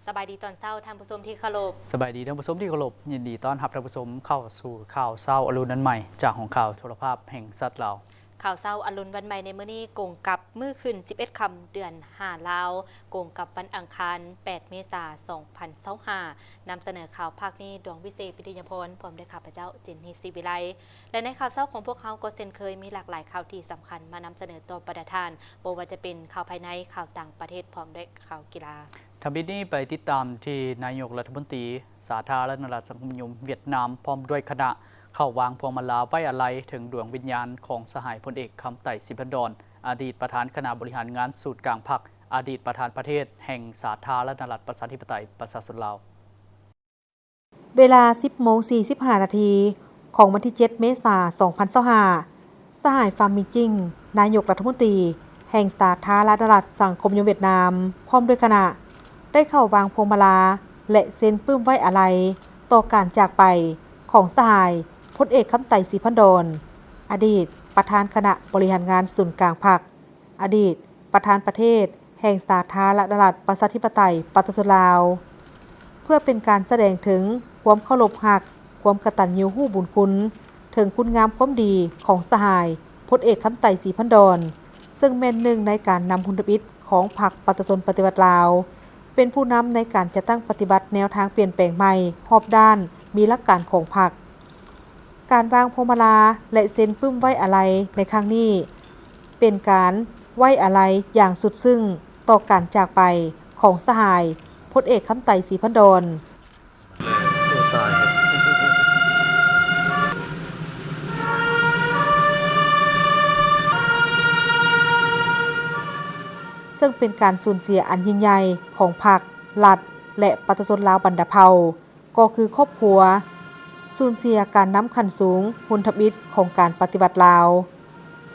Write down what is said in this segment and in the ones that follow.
ສະບາຍດີຕອນເຊົ້າ ທ່ານຜູ້ຊົມທີ່ເຄົາລົບ. ສະບາຍດີທ່ານຜູ້ຊົມທີ່ເຄົາລົບ. ຍິນດີຕ້ອນຮັບທ່ານຜູ້ຊົມເຂົ້າສູ່ຂ່າວເຊົ້າອະລຸນວັນໃໝ່ ຈາກຫ້ອງຂ່າວໂທລະພາບແຫ່ງຊາດລາວ. ຂ່າວເຊົ້າອະລຸນວັນໃໝ່ໃນມື້ນີ້ ກົງກັບມື້ຂຶ້ນສິບເອັດຄ່ຳ ເດືອນຫ້າລາວ, ກົງກັບວັນອັງຄານ ແປດເມສາ ສອງພັນຊາວຫ້າ. ນຳສະເໜີຂ່າວພາກນີ້ ດວງວິເສດ ປິຕິຍະພອນ ພ້ອມດ້ວຍຂ້າພະເຈົ້າ ເຈນນີ ສີວິໄລ. ແລະ ໃນຂ່າວເຊົ້າຂອງພວກເຮົາກໍເຊັ່ນເຄີຍ ມີຫຼາກຫຼາຍຂ່າວທີ່ສຳຄັນມານຳສະເໜີຕໍ່ບັນດາທ່ານ, ບໍ່ວ່າຈະເປັນຂ່າວພາຍໃນ, ຂ່າວຕ່າງປະເທດ ພ້ອມດ້ວຍຂ່າວກິລາ. ທຳອິດນີ້ໄປຕິດຕາມທີ່ນາຍົກລັດຖະມົນຕີສາທາລະນະລັດສັງຄົມນິຍົມຫວຽດນາມ ພ້ອມດ້ວຍຄະນະ ເຂົ້າວາງພວງມາລາໄວ້ອາໄລເຖິງດວງວິນຍານຂອງສະຫາຍພົນເອກ ຄຳໄຕ ສີພັນດອນ ອະດີດປະທານຄະນະບໍລິຫານງານສູນກາງພັກ, ອະດີດປະທານປະເທດແຫ່ງສາທາລະນະລັດປະຊາທິປະໄຕປະຊາຊົນລາວ. ເວລາສິບໂມງສີ່ສິບຫ້ານາທີຂອງວັນທີເຈັດເມສາ ສອງພັນຊາວຫ້າ, ສະຫາຍ ຟາມມິງຈິງ ນາຍົກລັດຖະມົນຕີແຫ່ງສາທາລະນະລັດສັງຄົມນິຍົມຫວຽດນາມ ພ້ອມດ້ວຍຄະນະ ໄດ້ເຂົ້າວາງພວງມາລາ ແລະ ເຊັນປຶ້ມໄວ້ອາໄລຕໍ່ການຈາກໄປຂອງສະຫາຍພົນເອກ ຄຳໄຕ ສີພັນດອນ ອະດີດປະທານຄະນະບໍລິຫານງານສູນກາງພັກ, ອະດີດປະທານປະເທດແຫ່ງສາທາລະນະລັດປະຊາທິປະໄຕປະຊາຊົນລາວ, ເພື່ອເປັນການສະແດງເຖິງຄວາມເຄົາລົບຮັກ, ຄວາມກະຕັນຍູຮູ້ບຸນຄຸນ ເຖິງຄຸນງາມຄວາມດີຂອງສະຫາຍພົນເອກ ຄຳໄຕ ສີພັນດອນ ເຊິ່ງແມ່ນໜຶ່ງໃນການນຳຮຸ່ນທຳອິດຂອງພັກປະຊາຊົນປະຕິວັດລາວ, ເປັນຜູ້ນຳໃນການຈັດຕັ້ງປະຕິບັດແນວທາງປ່ຽນແປງໃໝ່ຮອບດ້ານ, ມີຫຼັກການຂອງພັກ. ການວາງພວງມາລາ ແລະ ເຊັນປຶ້ມໄວ້ອາໄລໃນຄັ້ງນີ້ ເປັນການໄວ້ອາໄລຢ່າງສຸດຊຶ້ງຕໍ່ການຈາກໄປຂອງສະຫາຍພົນເອກ ຄຳໄຕ ສີພັນດອນ ເຊິ່ງເປັນການສູນເສຍອັນຍິ່ງໃຫຍ່ຂອງພັກ, ລັດ ແລະ ປະຊາຊົນລາວບັນດາເຜົ່າ, ກໍຄືຄອບຄົວ, ສູນເສຍການນຳຂັ້ນສູງຮຸ່ນທຳອິດຂອງການປະຕິວັດລາວ.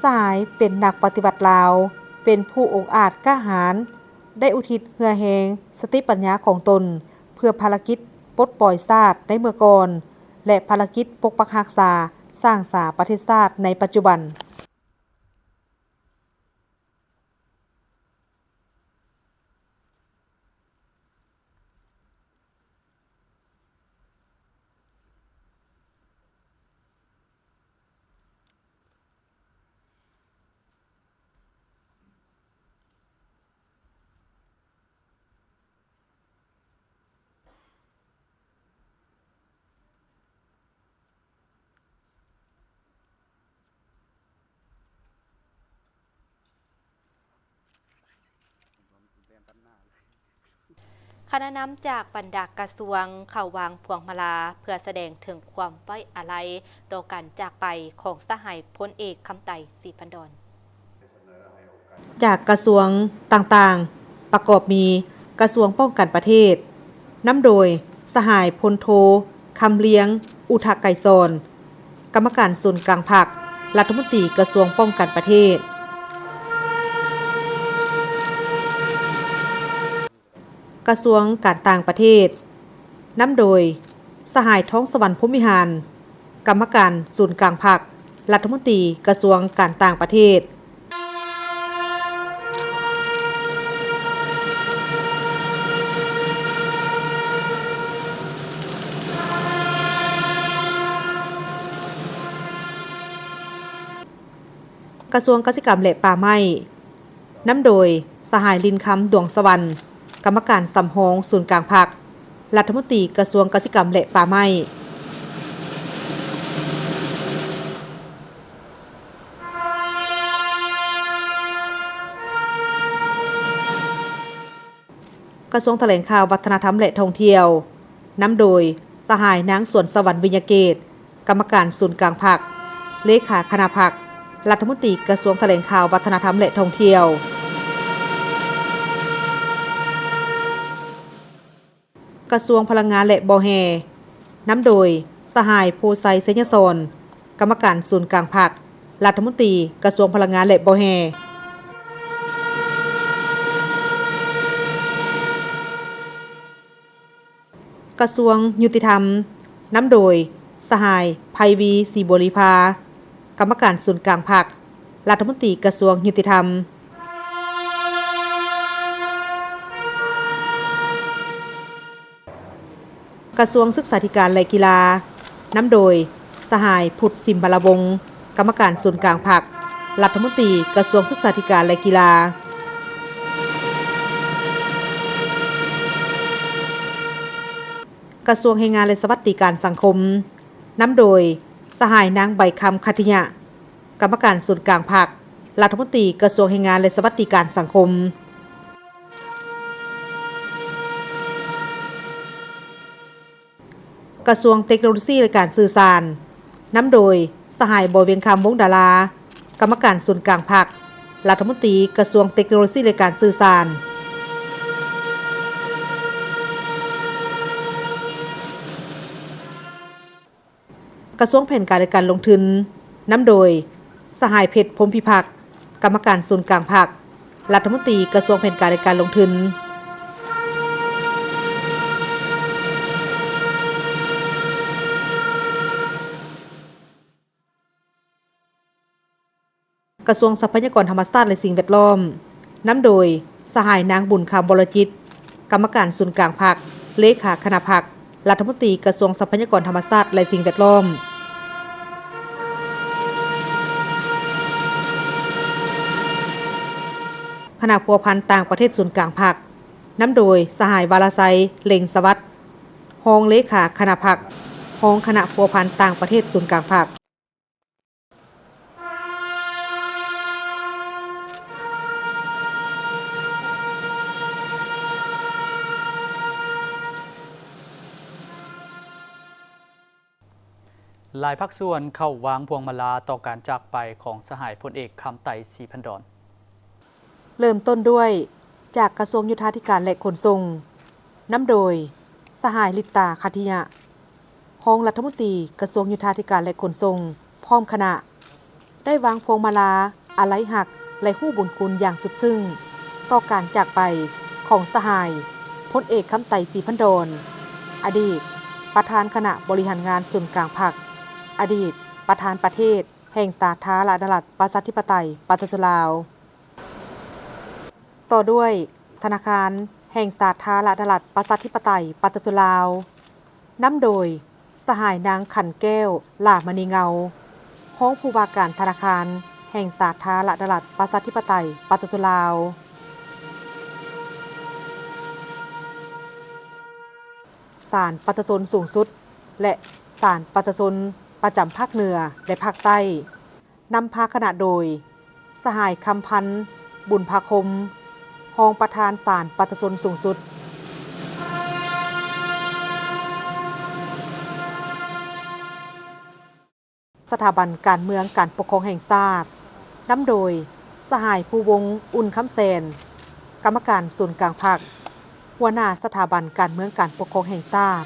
ສະຫາຍເປັນນັກປະຕິວັດລາວ, ເປັນຜູ້ອົງອາດກ້າຫານ, ໄດ້ອຸທິດເຫື່ອແຮງ, ສະຕິປັນຍາຂອງຕົນ ເພື່ອພາລະກິດປົດປ່ອຍຊາດໃນເມື່ອກ່ອນ ແລະ ພາລະກິດປົກປັກຮັກສາ, ສ້າງສາປະເທດຊາດໃນປັດຈຸບັນ. ຄະນະນຳຈາກບັນດາກະຊວງເຂົ້າວາງພວງມາລາ ເພື່ອສະແດງເຖິງຄວາມໄວ້ອາໄລຕໍ່ການຈາກໄປຂອງສະຫາຍພົນເອກ ຄຳໄຕ ສີພັນດອນ. ຈາກກະຊວງຕ່າງໆ ປະກອບມີ ກະຊວງປ້ອງກັນປະເທດ, ນຳໂດຍ ສະຫາຍພົນໂທ ຄຳລຽງ ອຸທະໄກສອນ, ກຳມະການສູນກາງພັກ, ລັດຖະມົນຕີກະຊວງປ້ອງກັນປະເທດ. ກະຊວງການຕ່າງປະເທດ, ນຳໂດຍ ສະຫາຍ ທອງສະຫວັນ ພົມວິຫານ, ກຳມະການສູນກາງພັກ, ລັດຖະມົນຕີກະຊວງການຕ່າງປະເທດ. ກະຊວງກະສິກຳ ແລະ ປ່າໄມ້, ນຳໂດຍ ສະຫາຍ ລິນຄຳ ດວງສະຫວັນ, ກຳມະການສຳຮອງສູນກາງພັກ, ລັດຖະມົນຕີກະຊວງກະສິກຳ ແລະ ປ່າໄມ້. ກະຊວງຖະແຫຼງຂ່າວ, ວັດທະນະທຳ ແລະ ທ່ອງທ່ຽວ, ນຳໂດຍ ສະຫາຍ ນາງ ສວນສະຫວັນ ວິຍະເກດ, ກຳມະການສູນກາງພັກ, ເລຂາຄະນະພັກ, ລັດຖະມົນຕີກະຊວງຖະແຫຼງຂ່າວ, ວັດທະນະທຳ ແລະ ທ່ອງທ່ຽວ. ກະຊວງພະລັງງານ ແລະ ບໍ່ແຮ່, ນຳໂດຍ ສະຫາຍ ໂພໄຊ ໄຊຍະສອນ, ກຳມະການສູນກາງພັກ, ລັດຖະມົນຕີກະຊວງພະລັງງານ ແລະ ບໍ່ແຮ່. ກະຊວງຍຸຕິທຳ, ນຳໂດຍ ສະຫາຍ ໄພວີ ສີບົວລີພາ, ກຳມະການສູນກາງພັກ, ລັດຖະມົນຕີກະຊວງຍຸຕິທຳ. ກະຊວງສຶກສາທິການ ແລະ ກິລາ ນຳໂດຍ ສະຫາຍ ພຸດ ສິມມະລາວົງ ກຳມະການສູນກາງພັກ, ລັດຖະມົນຕີກະຊວງສຶກສາທິການ ແລະ ກິລາ. ກະຊວງແຮງງານ ແລະ ສະຫວັດດີການສັງຄົມ ນຳໂດຍ ສະຫາຍ ນາງ ໃບຄຳ ຂັດທິຍະ ກຳມະການສູນກາງພັກ, ລັດຖະມົນຕີກະຊວງແຮງງານ ແລະ ສະຫວັດດີການສັງຄົມ. ກະຊວງເຕັກໂນໂລຊີ ແລະ ການສື່ສານ ນຳໂດຍ ສະຫາຍ ບໍວຽງຄຳ ວົງດາລາ ກຳມະການສູນກາງພັກ, ລັດຖະມົນຕີກະຊວງເຕັກໂນໂລຊີ ແລະ ການສື່ສານ. ກະຊວງແຜນການ ແລະ ການລົງທຶນ ນຳໂດຍ ສະຫາຍ ເພັດ ພົມພິພັກ ກຳມະການສູນກາງພັກ, ລັດຖະມົນຕີກະຊວງແຜນການ ແລະ ການລົງທຶນ. ກະຊວງຊັບພະຍາກອນທຳມະຊາດ ແລະ ສິ່ງແວດລ້ອມ ນຳໂດຍ ສະຫາຍ ນາງ ບຸນຄຳ ວໍລະຈິດ ກຳມະການສູນກາງພັກ, ເລຂາຄະນະພັກ, ລັດຖະມົນຕີກະຊວງຊັບພະຍາກອນທຳມະຊາດ ແລະ ສິ່ງແວດລ້ອມ. ຄະນະພົວພັນຕ່າງປະເທດສູນກາງພັກ ນຳໂດຍ ສະຫາຍ ວາລະໄຊ ເລັງສະຫວັດ ຮອງເລຂາຄະນະພັກ, ຮອງຄະນະພົວພັນຕ່າງປະເທດສູນກາງພັກ. ຫຼາຍພາກສ່ວນເຂົ້າວາງພວງມາລາຕໍ່ການຈາກໄປຂອງສະຫາຍພົນເອກ ຄຳໄຕ ສີພັນດອນ. ເລີ່ມຕົ້ນດ້ວຍຈາກກະຊວງໂຍທາທິການ ແລະ ຂົນສົ່ງ ນຳໂດຍ ສະຫາຍ ລິດຕາ ຂັດທິຍະ ຮອງລັດຖະມົນຕີກະຊວງໂຍທາທິການ ແລະ ຂົນສົ່ງ ພ້ອມຄະນະ ໄດ້ວາງພວງມາລາອາໄລຮັກ ແລະ ຮູ້ບຸນຄຸນຢ່າງສຸດຊຶ້ງຕໍ່ການຈາກໄປຂອງສະຫາຍພົນເອກ ຄຳໄຕ ສີພັນດອນ ອະດີດປະທານຄະນະບໍລິຫານງານສູນກາງພັກ, ອະດີດປະທານປະເທດແຫ່ງສາທາລະນະລັດ ປະຊາທິປະໄຕ ປະຊາຊົນລາວ. ຕໍ່ດ້ວຍທະນາຄານແຫ່ງສາທາລະນະລັດ ປະຊາທິປະໄຕ ປະຊາຊົນລາວ ນຳໂດຍສະຫາຍນາງ ຂັນແກ້ວ ຫຼ້າມະນີເງົາ ຮອງຜູ້ວ່າການທະນາຄານແຫ່ງສາທາລະນະລັດ ປະຊາທິປະໄຕ ປະຊາຊົນລາວ. ສານປະຊາຊົນສູງສຸດ ແລະ ສານປະຊາຊົນປະຈຳພາກເໜືອ ແລະ ພາກໃຕ້ ນຳພາຄະນະໂດຍ ສະຫາຍ ຄຳພັນ ບຸນພາຄົມ ຮອງປະທານສານປະຊາຊົນສູງສຸດ. ສະຖາບັນການເມືອງການປົກຄອງແຫ່ງຊາດ ນຳໂດຍ ສະຫາຍ ພູວົງ ອຸ່ນຄຳແສນ ກຳມະການສູນກາງພັກ, ຫົວໜ້າສະຖາບັນການເມືອງການປົກຄອງແຫ່ງຊາດ.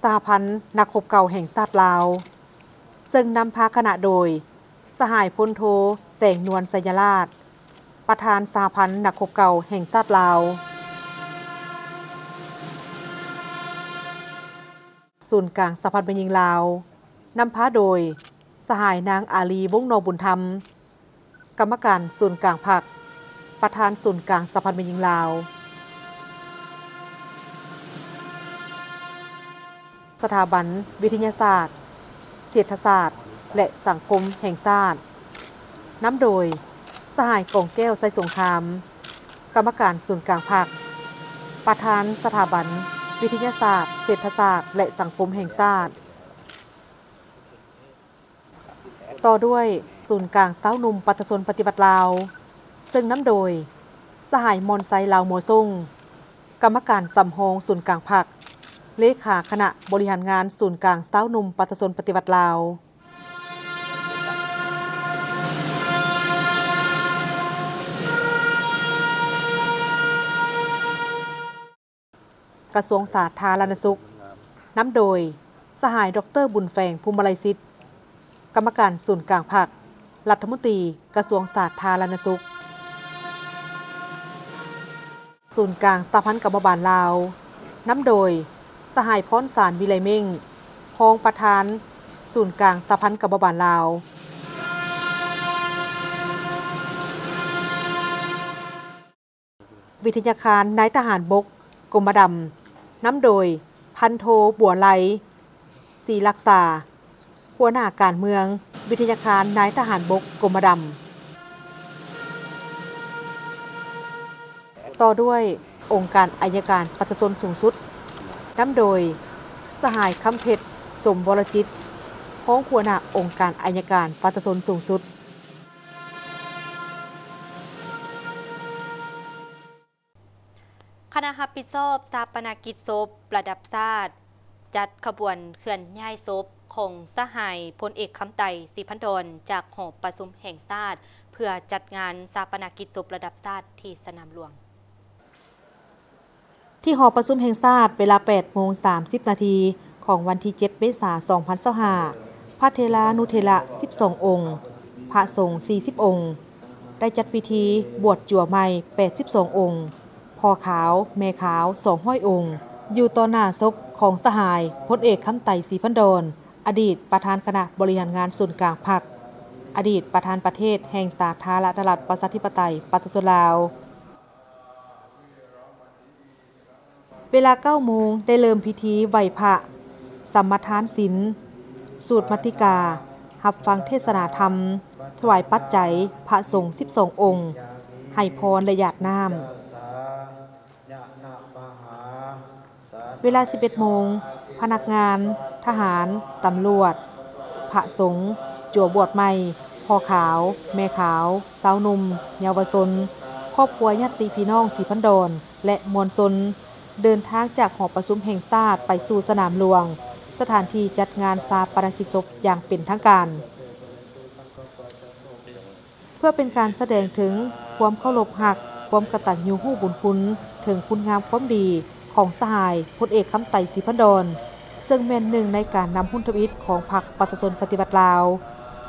ສະຫະພັນນັກຮົບເກົ່າແຫ່ງຊາດລາວ ເຊິ່ງນຳພາຄະນະໂດຍ ສະຫາຍ ພົນໂທ ແສງນວນ ໄຊຍະລາດ ປະທານສະຫະພັນນັກຮົບເກົ່າແຫ່ງຊາດລາວ. ສູນກາງສະຫະພັນແມ່ຍິງລາວ ນຳພາໂດຍ ສະຫາຍນາງ ອາລີ ວົງໜໍບຸນທຳ ກຳມະການສູນກາງພັກ, ປະທານສູນກາງສະຫະພັນແມ່ຍິງລາວ. ສະຖາບັນວິທະຍາສາດ, ເສດຖະສາດ ແລະ ສັງຄົມແຫ່ງຊາດ ນຳໂດຍ ສະຫາຍ ກອງແກ້ວ ໄຊສົງຄາມ ກຳມະການສູນກາງພັກ, ປະທານສະຖາບັນວິທະຍາສາດ, ເສດຖະສາດ ແລະ ສັງຄົມແຫ່ງຊາດ. ຕໍ່ດ້ວຍສູນກາງຊາວໜຸ່ມປະຊາຊົນປະຕິວັດລາວ ເຊິ່ງນຳໂດຍ ສະຫາຍ ມອນໄຊ ລາວມົວຊົງ ກຳມະການສຳຮອງສູນກາງພັກ, ເລຂາຄະນະບໍລິຫານງານສູນກາງຊາວໜຸ່ມປະຊາຊົນປະຕິວັດລາວ. ກະຊວງສາທາລະນະສຸກ ນຳໂດຍ ສະຫາຍ ດອກເຕີ ບຸນແຝງ ພູມມະໄລສິດ ກຳມະການສູນກາງພັກ, ລັດຖະມົນຕີກະຊວງສາທາລະນະສຸກ. ສູນກາງສະຫະພັນກຳມະບານລາວ ນຳໂດຍ ສະຫາຍ ພອນສານ ວິໄລເມັ້ງ ຮອງປະທານສູນກາງສະຫະພັນກຳມະບານລາວ. ວິທະຍາຄານນາຍທະຫານບົກກົມມະດຳ ນຳໂດຍ ພັນໂທ ບົວໄລ ສີລັກສາ ຫົວໜ້າການເມືອງ ວິທະຍາຄານນາຍທະຫານບົກກົມມະດຳ, ຕໍ່ດ້ວຍອົງການໄອຍະການປະຊາຊົນສູງສຸດ ນຳໂດຍ ສະຫາຍ ຄຳເພັດ ສົມວໍລະຈິດ ຮອງຫົວໜ້າອົງການໄອຍະການປະຊາຊົນສູງສຸດ. ຄະນະຮັບຜິດຊອບຊາປະນະກິດສົບລະດັບຊາດ ຈັດຂະບວນເຄື່ອນຍ້າຍສົບຂອງສະຫາຍພົນເອກ ຄຳໄຕ ສີພັນດອນ ຈາກຫໍປະຊຸມແຫ່ງຊາດ ເພື່ອຈັດງານຊາປະນະກິດສົບລະດັບຊາດທີ່ສະໜາມຫຼວງ. ທີ່ຫໍປະຊຸມແຫ່ງຊາດ ເວລາແປດໂມງສາມສິບນາທີ ຂອງວັນທີເຈັດ ເມສາ ສອງພັນຊາວຫ້າ ພະເຖລານຸເຖລະສິບສອງອົງ, ພະສົງສີ່ສິບອົງ ໄດ້ຈັດພິທີບວດຈັ່ວໃໝ່ແປດສິບສອງອົງ, ພໍ່ຂາວ ແມ່ຂາວສອງຮ້ອຍອົງ ຢູ່ຕໍ່ໜ້າສົບຂອງສະຫາຍພົນເອກ ຄຳໄຕ ສີພັນດອນ ອະດີດປະທານຄະນະບໍລິຫານງານສູນກາງພັກ, ອະດີດປະທານປະເທດແຫ່ງສາທາລະນະລັດ ປະຊາທິປະໄຕ ປະຊາຊົນລາວ. ເວລາເກົ້າໂມງ ໄດ້ເລີ່ມພິທີໄຫວ້ພະ, ສະມາທານສິນ, ສູດມັດຕິກາ, ຮັບຟັງເທດສະໜາທຳ, ຖວາຍປັດໄຈພະສົງສິບສອງອົງ, ໃຫ້ພອນ ແລະ ຢາດນ້ຳ. ເວລາສິບເອັດໂມງ, ພະນັກງານ, ທະຫານ, ຕຳຫຼວດ, ພະສົງ, ຈັ່ວບວດໃໝ່, ພໍ່ຂາວ, ແມ່ຂາວ, ຊາວໜຸ່ມ, ເຍົາວະຊົນ, ຄອບຄົວ, ຍາດຕິພີ່ນ້ອງສີພັນດອນ ແລະ ມວນຊົນ ເດີນທາງຈາກຫໍປະຊຸມແຫ່ງຊາດໄປສູ່ສະໜາມຫຼວງ, ສະຖານທີ່ຈັດງານຊາປະນະກິດສົບຢ່າງເປັນທາງການ. ເພື່ອເປັນການສະແດງເຖິງຄວາມເຄົາລົບຮັກ, ຄວາມກະຕັນຍູຮູ້ບຸນຄຸນ ເຖິງຄຸນງາມຄວາມດີຂອງສະຫາຍພົນເອກ ຄຳໄຕ ສີພັນດອນ, ເຊິ່ງແມ່ນໜຶ່ງໃນການນຳຮຸ່ນທຳອິດຂອງພັກປະຊາຊົນປະຕິວັດລາວ,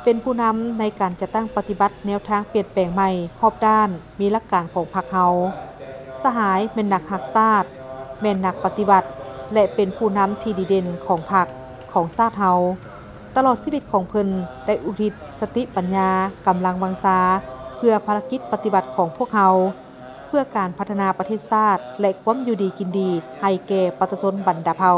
ເປັນຜູ້ນຳໃນການຈັດຕັ້ງປະຕິບັດແນວທາງປ່ຽນແປງໃໝ່ຮອບດ້ານ ມີຫຼັກການຂອງພັກເຮົາ. ສະຫາຍແມ່ນນັກຮັກຊາດ, ແມ່ນນັກປະຕິວັດ ແລະ ເປັນຜູ້ນຳທີ່ດີເດັ່ນຂອງພັກ, ຂອງຊາດເຮົາ. ຕະຫຼອດຊີວິດຂອງເພິ່ນໄດ້ອຸທິດສະຕິປັນຍາ, ກຳລັງວັງຊາ ເພື່ອພາລະກິດປະຕິວັດຂອງພວກເຮົາ, ເພື່ອການພັດທະນາປະເທດຊາດ ແລະ ຄວາມຢູ່ດີກິນດີໃຫ້ແກ່ປະຊາຊົນບັນດາເຜົ່າ.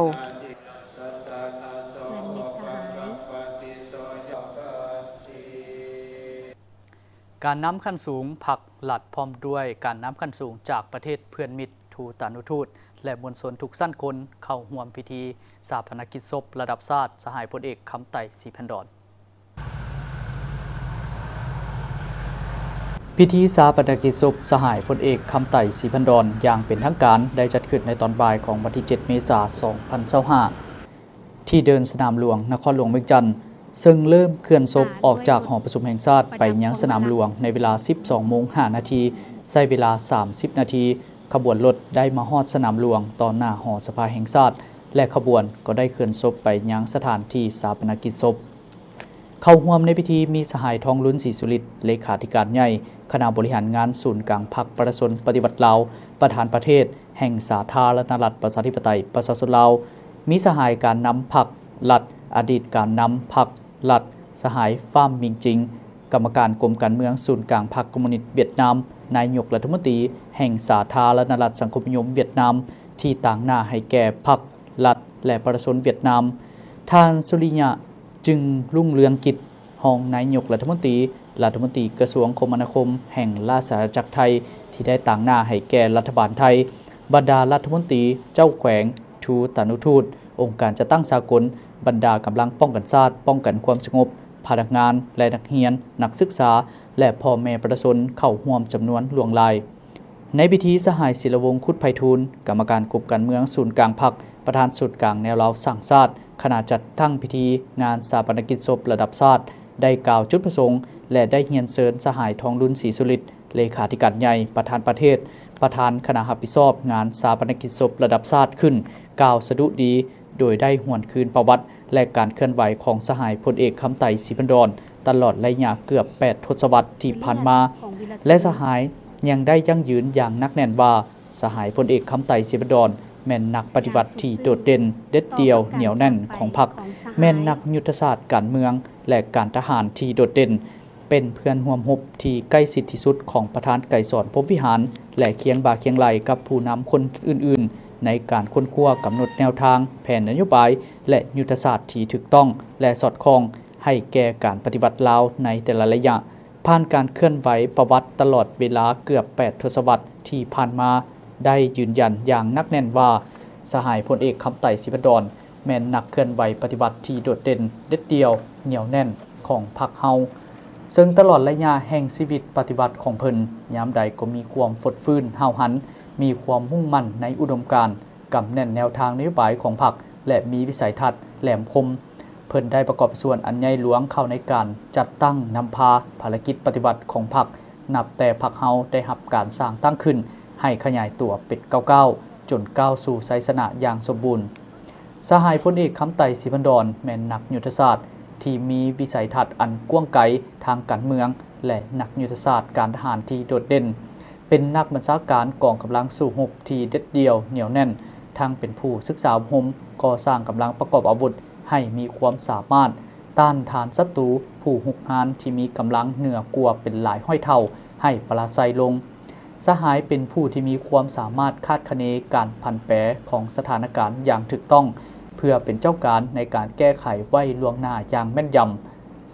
ການນຳຂັ້ນສູງພັກລັດ ພ້ອມດ້ວຍການນຳຂັ້ນສູງຈາກປະເທດເພື່ອນມິດ, ທູຕານຸທູດ ແລະ ມວນຊົນທຸກຊັ້ນຄົນ ເຂົ້າຮ່ວມພິທີຊາປະນະກິດສົບລະດັບຊາດ ສະຫາຍພົນເອກ ຄຳໄຕ ສີພັນດອນ. ພິທີຊາປະນະກິດສົບສະຫາຍພົນເອກ ຄຳໄຕ ສີພັນດອນ ຢ່າງເປັນທາງການ ໄດ້ຈັດຂຶ້ນໃນຕອນບ່າຍຂອງວັນທີເຈັດ ເມສາ ສອງພັນຊາວຫ້າ ທີ່ເດີ່ນສະໜາມຫຼວງ ນະຄອນຫຼວງວຽງຈັນ, ເຊິ່ງເລີ່ມເຄື່ອນສົບອອກຈາກຫໍປະຊຸມແຫ່ງຊາດໄປຍັງສະໜາມຫຼວງໃນເວລາສິບສອງໂມງຫ້ານາທີ, ໃຊ້ເວລາສາມສິບນາທີ. ຂະບວນລົດໄດ້ມາຮອດສະໜາມຫຼວງຕໍ່ໜ້າຫໍສະພາແຫ່ງຊາດ ແລະ ຂະບວນກໍໄດ້ເຄື່ອນສົບໄປຍັງສະຖານທີ່ຊາປະນະກິດສົບ. ເຂົ້າຮ່ວມໃນພິທີມີສະຫາຍ ທອງລຸນ ສີສຸລິດ ເລຂາທິການໃຫຍ່ຄະນະບໍລິຫານງານສູນກາງພັກປະຊາຊົນປະຕິວັດລາວ, ປະທານປະເທດແຫ່ງສາທາລະນະລັດ ປະຊາທິປະໄຕ ປະຊາຊົນລາວ, ມີສະຫາຍການນຳພັກລັດ, ອະດີດການນຳພັກລັດ, ສະຫາຍ ຟາມ ມິງຈິງ ກຳມະການກົມການເມືອງສູນກາງພັກຄອມມູນິດຫວຽດນາມ, ນາຍົກລັດຖະມົນຕີແຫ່ງສາທາລະນະລັດສັງຄົມນິຍົມຫວຽດນາມ ທີ່ຕາງໜ້າໃຫ້ແກ່ພັກ ລັດ ແລະ ປະຊາຊົນຫວຽດນາມ, ທ່ານ ສຸລິຍະ ຈຶ່ງລຸງເຮືອງກິດ ຮອງນາຍົກລັດຖະມົນຕີ, ລັດຖະມົນຕີກະຊວງຄົມມະນາຄົມແຫ່ງລາຊະອານາຈັກໄທ ທີ່ໄດ້ຕາງໜ້າໃຫ້ແກ່ລັດຖະບານໄທ, ບັນດາລັດຖະມົນຕີ, ເຈົ້າແຂວງ, ທູຕານຸທູດ, ອົງການຈັດຕັ້ງສາກົນ, ບັນດາກຳລັງປ້ອງກັນຊາດ, ປ້ອງກັນຄວາມສະຫງົບ, ພະນັກງານ ແລະ ນັກຮຽນ, ນັກສຶກສາ ແລະ ພໍ່ແມ່ປະຊາຊົນເຂົ້າຮ່ວມຈຳນວນຫຼວງຫຼາຍ. ໃນພິທີ, ສະຫາຍ ສິລະວົງ ຄຸດໄພທູນ ກຳມະການກົມການເມືອງສູນກາງພັກ, ປະທານສູນກາງແນວລາວສ້າງຊາດ, ຄະນະຈັດຕັ້ງພິທີງານຊາປະນະກິດສົບລະດັບຊາດ ໄດ້ກ່າວຈຸດປະສົງ ແລະ ໄດ້ຮຽນເຊີນສະຫາຍ ທອງລຸນ ສີສຸລິດ ເລຂາທິການໃຫຍ່ ປະທານປະເທດ, ປະທານຄະນະຮັບຜິດຊອບງານຊາປະນະກິດສົບລະດັບຊາດຂຶ້ນ ກ່າວສະດຸດີ ໂດຍໄດ້ຫວນຄືນປະຫວັດ ແລະ ການເຄື່ອນໄຫວຂອງສະຫາຍພົນເອກ ຄຳໄຕ ສີພັນດອນ ຕະຫຼອດໄລຍະເກືອບແປດທົດສະວັດທີ່ຜ່ານມາ ແລະ ສະຫາຍຍັງໄດ້ຢັ້ງຢືນຢ່າງໜັກແໜ້ນວ່າ ສະຫາຍພົນເອກ ຄຳໄຕ ສີພັນດອນ ແມ່ນນັກປະຕິວັດທີ່ໂດດເດັ່ນ, ເດັດດ່ຽວ, ໜຽວແໜ້ນຂອງພັກ, ແມ່ນນັກຍຸດທະສາດການເມືອງ ແລະ ການທະຫານທີ່ໂດດເດັ່ນ, ເປັນເພື່ອນຮ່ວມຮົບທີ່ໃກ້ຊິດທີ່ສຸດຂອງປະທານໄກສອນ ພົມວິຫານ ແລະ ຄຽງບ່າຄຽງໄຫຼ່ກັບຜູ້ນຳຄົນອື່ນໆ ໃນການຄົ້ນຄວ້າກຳນົດແນວທາງ, ແຜນນະໂຍບາຍ ແລະ ຍຸດທະສາດທີ່ຖືກຕ້ອງ ແລະ ສອດຄ່ອງໃຫ້ແກ່ການປະຕິວັດລາວໃນແຕ່ລະໄລຍະ. ຜ່ານການເຄື່ອນໄຫວປະຫວັດຕະຫຼອດເວລາເກືອບແປດທົດສະວັດທີ່ຜ່ານມາ ໄດ້ຢືນຢັນຢ່າງໜັກແໜ້ນວ່າ ສະຫາຍພົນເອກ ຄຳໄຕ ສີພັນດອນ ແມ່ນນັກເຄື່ອນໄຫວປະຕິວັດທີ່ໂດດເດັ່ນ, ເດັດດ່ຽວ, ໜຽວແໜ້ນຂອງພັກເຮົາ. ເຊິ່ງຕະຫຼອດໄລຍະແຫ່ງຊີວິດປະຕິວັດຂອງເພິ່ນ, ຍາມໃດກໍມີຄວາມຟົດຟື້ນຫ້າວຫັນ, ມີຄວາມມຸ່ງໝັ້ນໃນອຸດົມການ, ກຳແໜ້ນແນວທາງນະໂຍບາຍຂອງພັກ ແລະ ມີວິໄສທັດແຫຼມຄົມ. ເພິ່ນໄດ້ປະກອບສ່ວນອັນໃຫຍ່ຫຼວງເຂົ້າໃນການຈັດຕັ້ງນຳພາພາລະກິດປະຕິວັດຂອງພັກ, ນັບແຕ່ພັກເຮົາໄດ້ຮັບການສ້າງຕັ້ງຂຶ້ນໃຫ້ຂະຫຍາຍຕົວເປັນກ້າວໆ ຈົນກ້າວສູ່ໄຊຊະນະຢ່າງສົມບູນ. ສະຫາຍພົນເອກ ຄຳໄຕ ສີພັນດອນ ແມ່ນນັກຍຸດທະສາດທີ່ມີວິໄສທັດອັນກວ້າງໄກທາງການເມືອງ ແລະ ນັກຍຸດທະສາດການທະຫານທີ່ໂດດເດັ່ນ. ເປັນນັກບັນຊາການກອງກຳລັງສູ້ຮົບທີ່ເດັດດ່ຽວ, ໜຽວແໜ້ນ, ທັງເປັນຜູ້ສຶກສາອົບຮົມ, ກໍ່ສ້າງກຳລັງປະກອບອາວຸດໃຫ້ມີຄວາມສາມາດຕ້ານທານສັດຕູຜູ້ຮຸກຮານທີ່ມີກຳລັງເໜືອກວ່າເປັນຫຼາຍຮ້ອຍເທົ່າໃຫ້ປະລາໄຊລົງ. ສະຫາຍເປັນຜູ້ທີ່ມີຄວາມສາມາດຄາດຄະເນການຜັນແປຂອງສະຖານະການຢ່າງຖືກຕ້ອງ ເພື່ອເປັນເຈົ້າການໃນການແກ້ໄຂໄວ້ລ່ວງໜ້າຢ່າງແມ່ນຢຳ.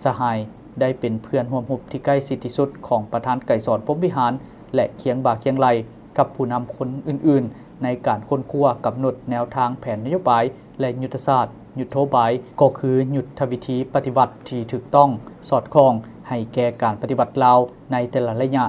ສະຫາຍໄດ້ເປັນເພື່ອນຮ່ວມຮົບທີ່ໃກ້ຊິດທີ່ສຸດຂອງປະທານໄກສອນ ພົມວິຫານ ແລະ ຄຽງບ່າຄຽງໄຫຼ່ກັບຜູ້ນຳຄົນອື່ນໆ ໃນການຄົ້ນຄວ້າກຳນົດແນວທາງແຜນນະໂຍບາຍ ແລະ ຍຸດທະສາດ, ຍຸດໂທບາຍ, ກໍຄືຍຸດທະວິທີປະຕິວັດທີ່ຖືກຕ້ອງ, ສອດຄ່ອງໃຫ້ແກ່ການປະຕິວັດລາວໃນແຕ່ລະໄລຍະ.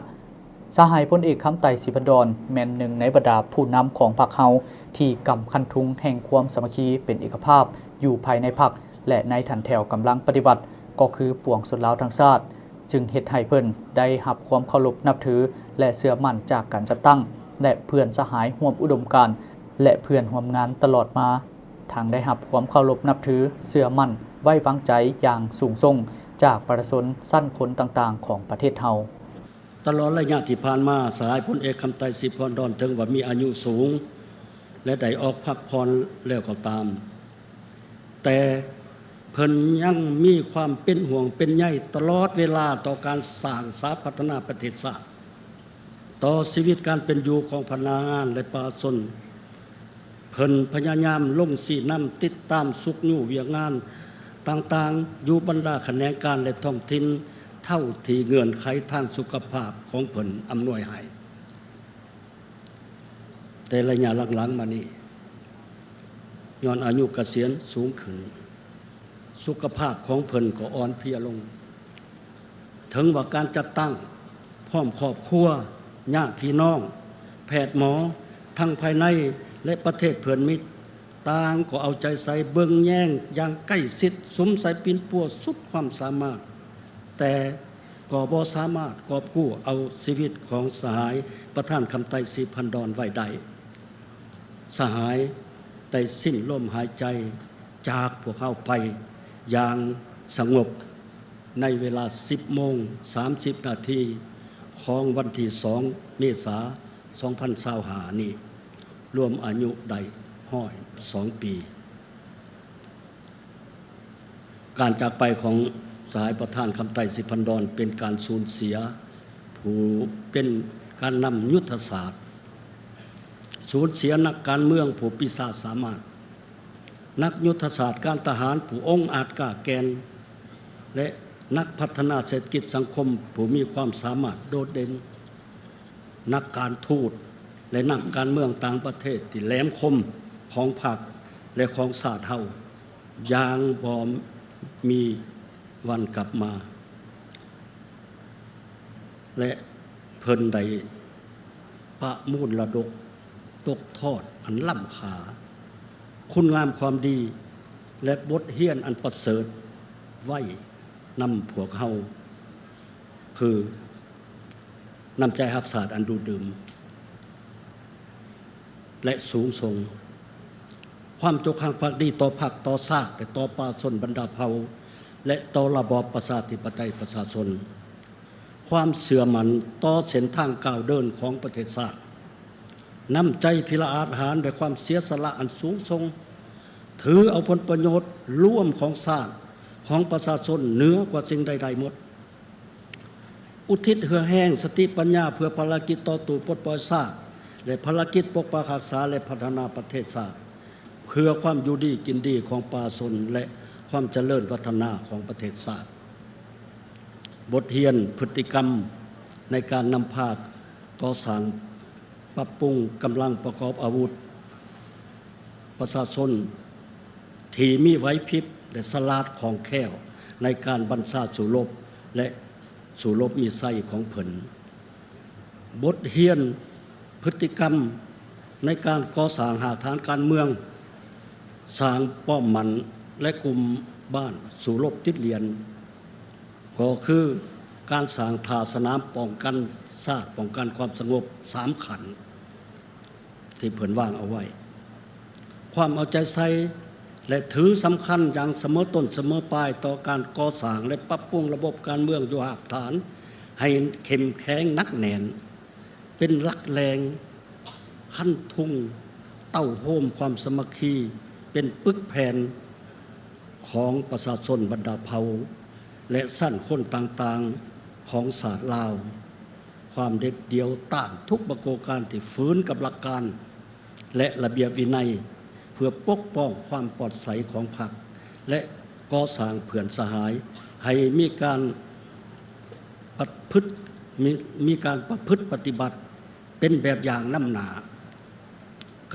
ສະຫາຍພົນເອກ ຄຳໄຕ ສີພັນດອນ ແມ່ນໜຶ່ງໃນບັນດາຜູ້ນຳຂອງພັກເຮົາ ທີ່ກຳຄັນທຸງແຫ່ງຄວາມສາມັກຄີເປັນເອກະພາບຢູ່ພາຍໃນພັກ ແລະ ໃນຖັນແຖວກຳລັງປະຕິວັດ ກໍຄືປວງຊົນລາວທັງຊາດ, ຈຶ່ງເຮັດໃຫ້ເພິ່ນໄດ້ຮັບຄວາມເຄົາລົບນັບຖື ແລະ ເຊື່ອໝັ້ນຈາກການຈັດຕັ້ງ ແລະ ເພື່ອນສະຫາຍຮ່ວມອຸດົມການ ແລະ ເພື່ອນຮ່ວມງານຕະຫຼອດມາ, ທັງໄດ້ຮັບຄວາມເຄົາລົບນັບຖື, ເຊື່ອໝັ້ນ, ໄວ້ວາງໃຈຢ່າງສູງສົ່ງຈາກປະຊາຊົນຊັ້ນຄົນຕ່າງໆຂອງປະເທດເຮົາ. ຕະຫຼອດໄລຍະທີ່ຜ່ານມາ, ສະຫາຍພົນເອກ ຄຳໄຕ ສີພັນດອນ ເຖິງວ່າມີອາຍຸສູງ ແລະ ໄດ້ອອກພັກຜ່ອນແລ້ວກໍຕາມ, ແຕ່ເພິ່ນຍັງມີຄວາມເປັນຫ່ວງເປັນໃຍຕະຫຼອດເວລາຕໍ່ການສ້າງສາພັດທະນາປະເທດຊາດ, ຕໍ່ຊີວິດການເປັນຢູ່ຂອງພະນັກງານ ແລະ ປະຊາຊົນ. ເພິ່ນພະຍາຍາມລົງຊີ້ນຳ, ຕິດຕາມ, ຊຸກຍູ້ວຽກງານຕ່າງໆ ຢູ່ບັນດາຂະແໜງການ ແລະ ທ້ອງຖິ່ນ ເທົ່າທີ່ເງື່ອນໄຂທາງສຸຂະພາບຂອງເພິ່ນອຳນວຍໃຫ້. ແຕ່ໄລຍະຫຼັງໆມານີ້, ຍ້ອນອາຍຸກະສຽນສູງຂຶ້ນ, ສຸຂະພາບຂອງເພິ່ນກໍອ່ອນເພຍລົງ. ເຖິງວ່າການຈັດຕັ້ງພ້ອມຄອບຄົວ, ຍາດພີ່ນ້ອງ, ແພດໝໍ, ທັງພາຍໃນ ແລະ ປະເທດເພື່ອນມິດ, ຕ່າງກໍເອົາໃຈໃສ່ເບິ່ງແຍງຢ່າງໃກ້ຊິດ, ສຸມໃສ່ປິ່ນປົວສຸດຄວາມສາມາດ, ແຕ່ກໍບໍ່ສາມາດກອບກູ້ເອົາຊີວິດຂອງສະຫາຍປະທານຄຳໄຕ ສີພັນດອນ ໄວ້ໄດ້. ສະຫາຍໄດ້ສິ້ນລົມຫາຍໃຈຈາກພວກເຮົາໄປຢ່າງສະຫງົບ ໃນເວລາສິບໂມງສາມສິບນາທີຂອງວັນທີສອງເມສາສອງພັນຊາວຫ້ານີ້, ລວມອາຍຸໄດ້ຮ້ອຍສອງປີ. ການຈາກໄປຂອງສະຫາຍປະທານຄຳໄຕ ສີພັນດອນ ເປັນການສູນເສຍຜູ້ເປັນການນຳຍຸດທະສາດ, ສູນເສຍນັກການເມືອງຜູ້ປີຊາສາມາດ, ນັກຍຸດທະສາດການທະຫານຜູ້ອົງອາດກ້າແກ່ນ ແລະ ນັກພັດທະນາເສດຖະກິດສັງຄົມຜູ້ມີຄວາມສາມາດໂດດເດັ່ນ, ນັກການທູດ ແລະ ນັກການເມືອງຕ່າງປະເທດທີ່ແຫຼມຄົມຂອງພັກ ແລະ ຂອງຊາດເຮົາຢ່າງບໍ່ມີວັນກັບມາ ແລະ ເພິ່ນໄດ້ປະມູນລະດົກຕົກທອດອັນລ້ຳຄ່າ, ຄຸນງາມຄວາມດີ ແລະ ບົດຮຽນອັນປະເສີດໄວ້ນຳພວກເຮົາ, ຄື ນ້ຳໃຈຮັກຊາດອັນດູດດື່ມ ແລະ ສູງສົ່ງ, ຄວາມຈົງຮັກພັກດີຕໍ່ພັກ, ຕໍ່ຊາດ ແລະ ຕໍ່ປະຊາຊົນບັນດາເຜົ່າ ແລະ ຕໍ່ລະບອບປະຊາທິປະໄຕປະຊາຊົນ, ຄວາມເຊື່ອໝັ້ນຕໍ່ເສັ້ນທາງກ້າວເດີນຂອງປະເທດຊາດ, ນ້ຳໃຈພິລະອາດຫານ ແລະ ຄວາມເສຍສະຫຼະອັນສູງສົ່ງ, ຖືເອົາຜົນປະໂຫຍດລວມຂອງຊາດ, ຂອງປະຊາຊົນເໜືອກວ່າສິ່ງໃດໆໝົດ. ອຸທິດເຫື່ອແຮງ, ສະຕິປັນຍາເພື່ອພາລະກິດຕໍ່ສູ້ປົດປ່ອຍຊາດ ແລະ ພາລະກິດປົກປັກຮັກສາ ແລະ ພັດທະນາປະເທດຊາດ ເພື່ອຄວາມຢູ່ດີກິນດີຂອງປະຊາຊົນ ແລະ ຄວາມຈະເລີນພັດທະນາຂອງປະເທດຊາດ. ບົດຮຽນພຶດຕິກຳໃນການນຳພາກໍ່ສ້າງ, ປັບປຸງກຳລັງປະກອບອາວຸດ ປະຊາຊົນທີ່ມີໄຫວພິບ ແລະ ສະຫຼາດຄ່ອງແຄ້ວໃນການບັນຊາສູ້ລົບ ແລະ ສູ້ລົບມີໄຊຂອງເພິ່ນ. ບົດຮຽນພຶດຕິກຳໃນການກໍ່ສ້າງຮາກຖານການເມືອງ, ສ້າງປ້ອມໝັ້ນ ແລະ ກຸ່ມບ້ານສູ້ລົບຕິດລຽນ ກໍຄືການສ້າງທ່າສະໜາມປ້ອງກັນຊາດ, ປ້ອງກັນຄວາມສະຫງົບສາມຂັ້ນ ທີ່ເພິ່ນວາງເອົາໄວ້. ຄວາມເອົາໃຈໃສ່ ແລະ ຖືສຳຄັນຢ່າງສະເໝີຕົ້ນສະເໝີປາຍຕໍ່ການກໍ່ສ້າງ ແລະ ປັບປຸງລະບົບການເມືອງຢູ່ຮາກຖານໃຫ້ເຂັ້ມແຂງໜັກແໜ້ນ ເປັນຫຼັກແຫຼ່ງຄັນທຸງເຕົ້າໂຮມຄວາມສາມັກຄີ, ເປັນປຶກແຜ່ນຂອງປະຊາຊົນບັນດາເຜົ່າ ແລະ ຊັ້ນຄົນຕ່າງໆຂອງຊາດລາວ. ຄວາມເດັດດ່ຽວຕ້ານທຸກປາກົດການທີ່ຝືນກັບຫຼັກການ ແລະ ລະບຽບວິໄນ ເພື່ອປົກປ້ອງຄວາມປອດໃສຂອງພັກ ແລະ ກໍ່ສ້າງເພື່ອນສະຫາຍໃຫ້ມີການປະພຶດ, ມີ, ມີການປະພຶດປະຕິບັດເປັນແບບຢ່າງນຳໜ້າ.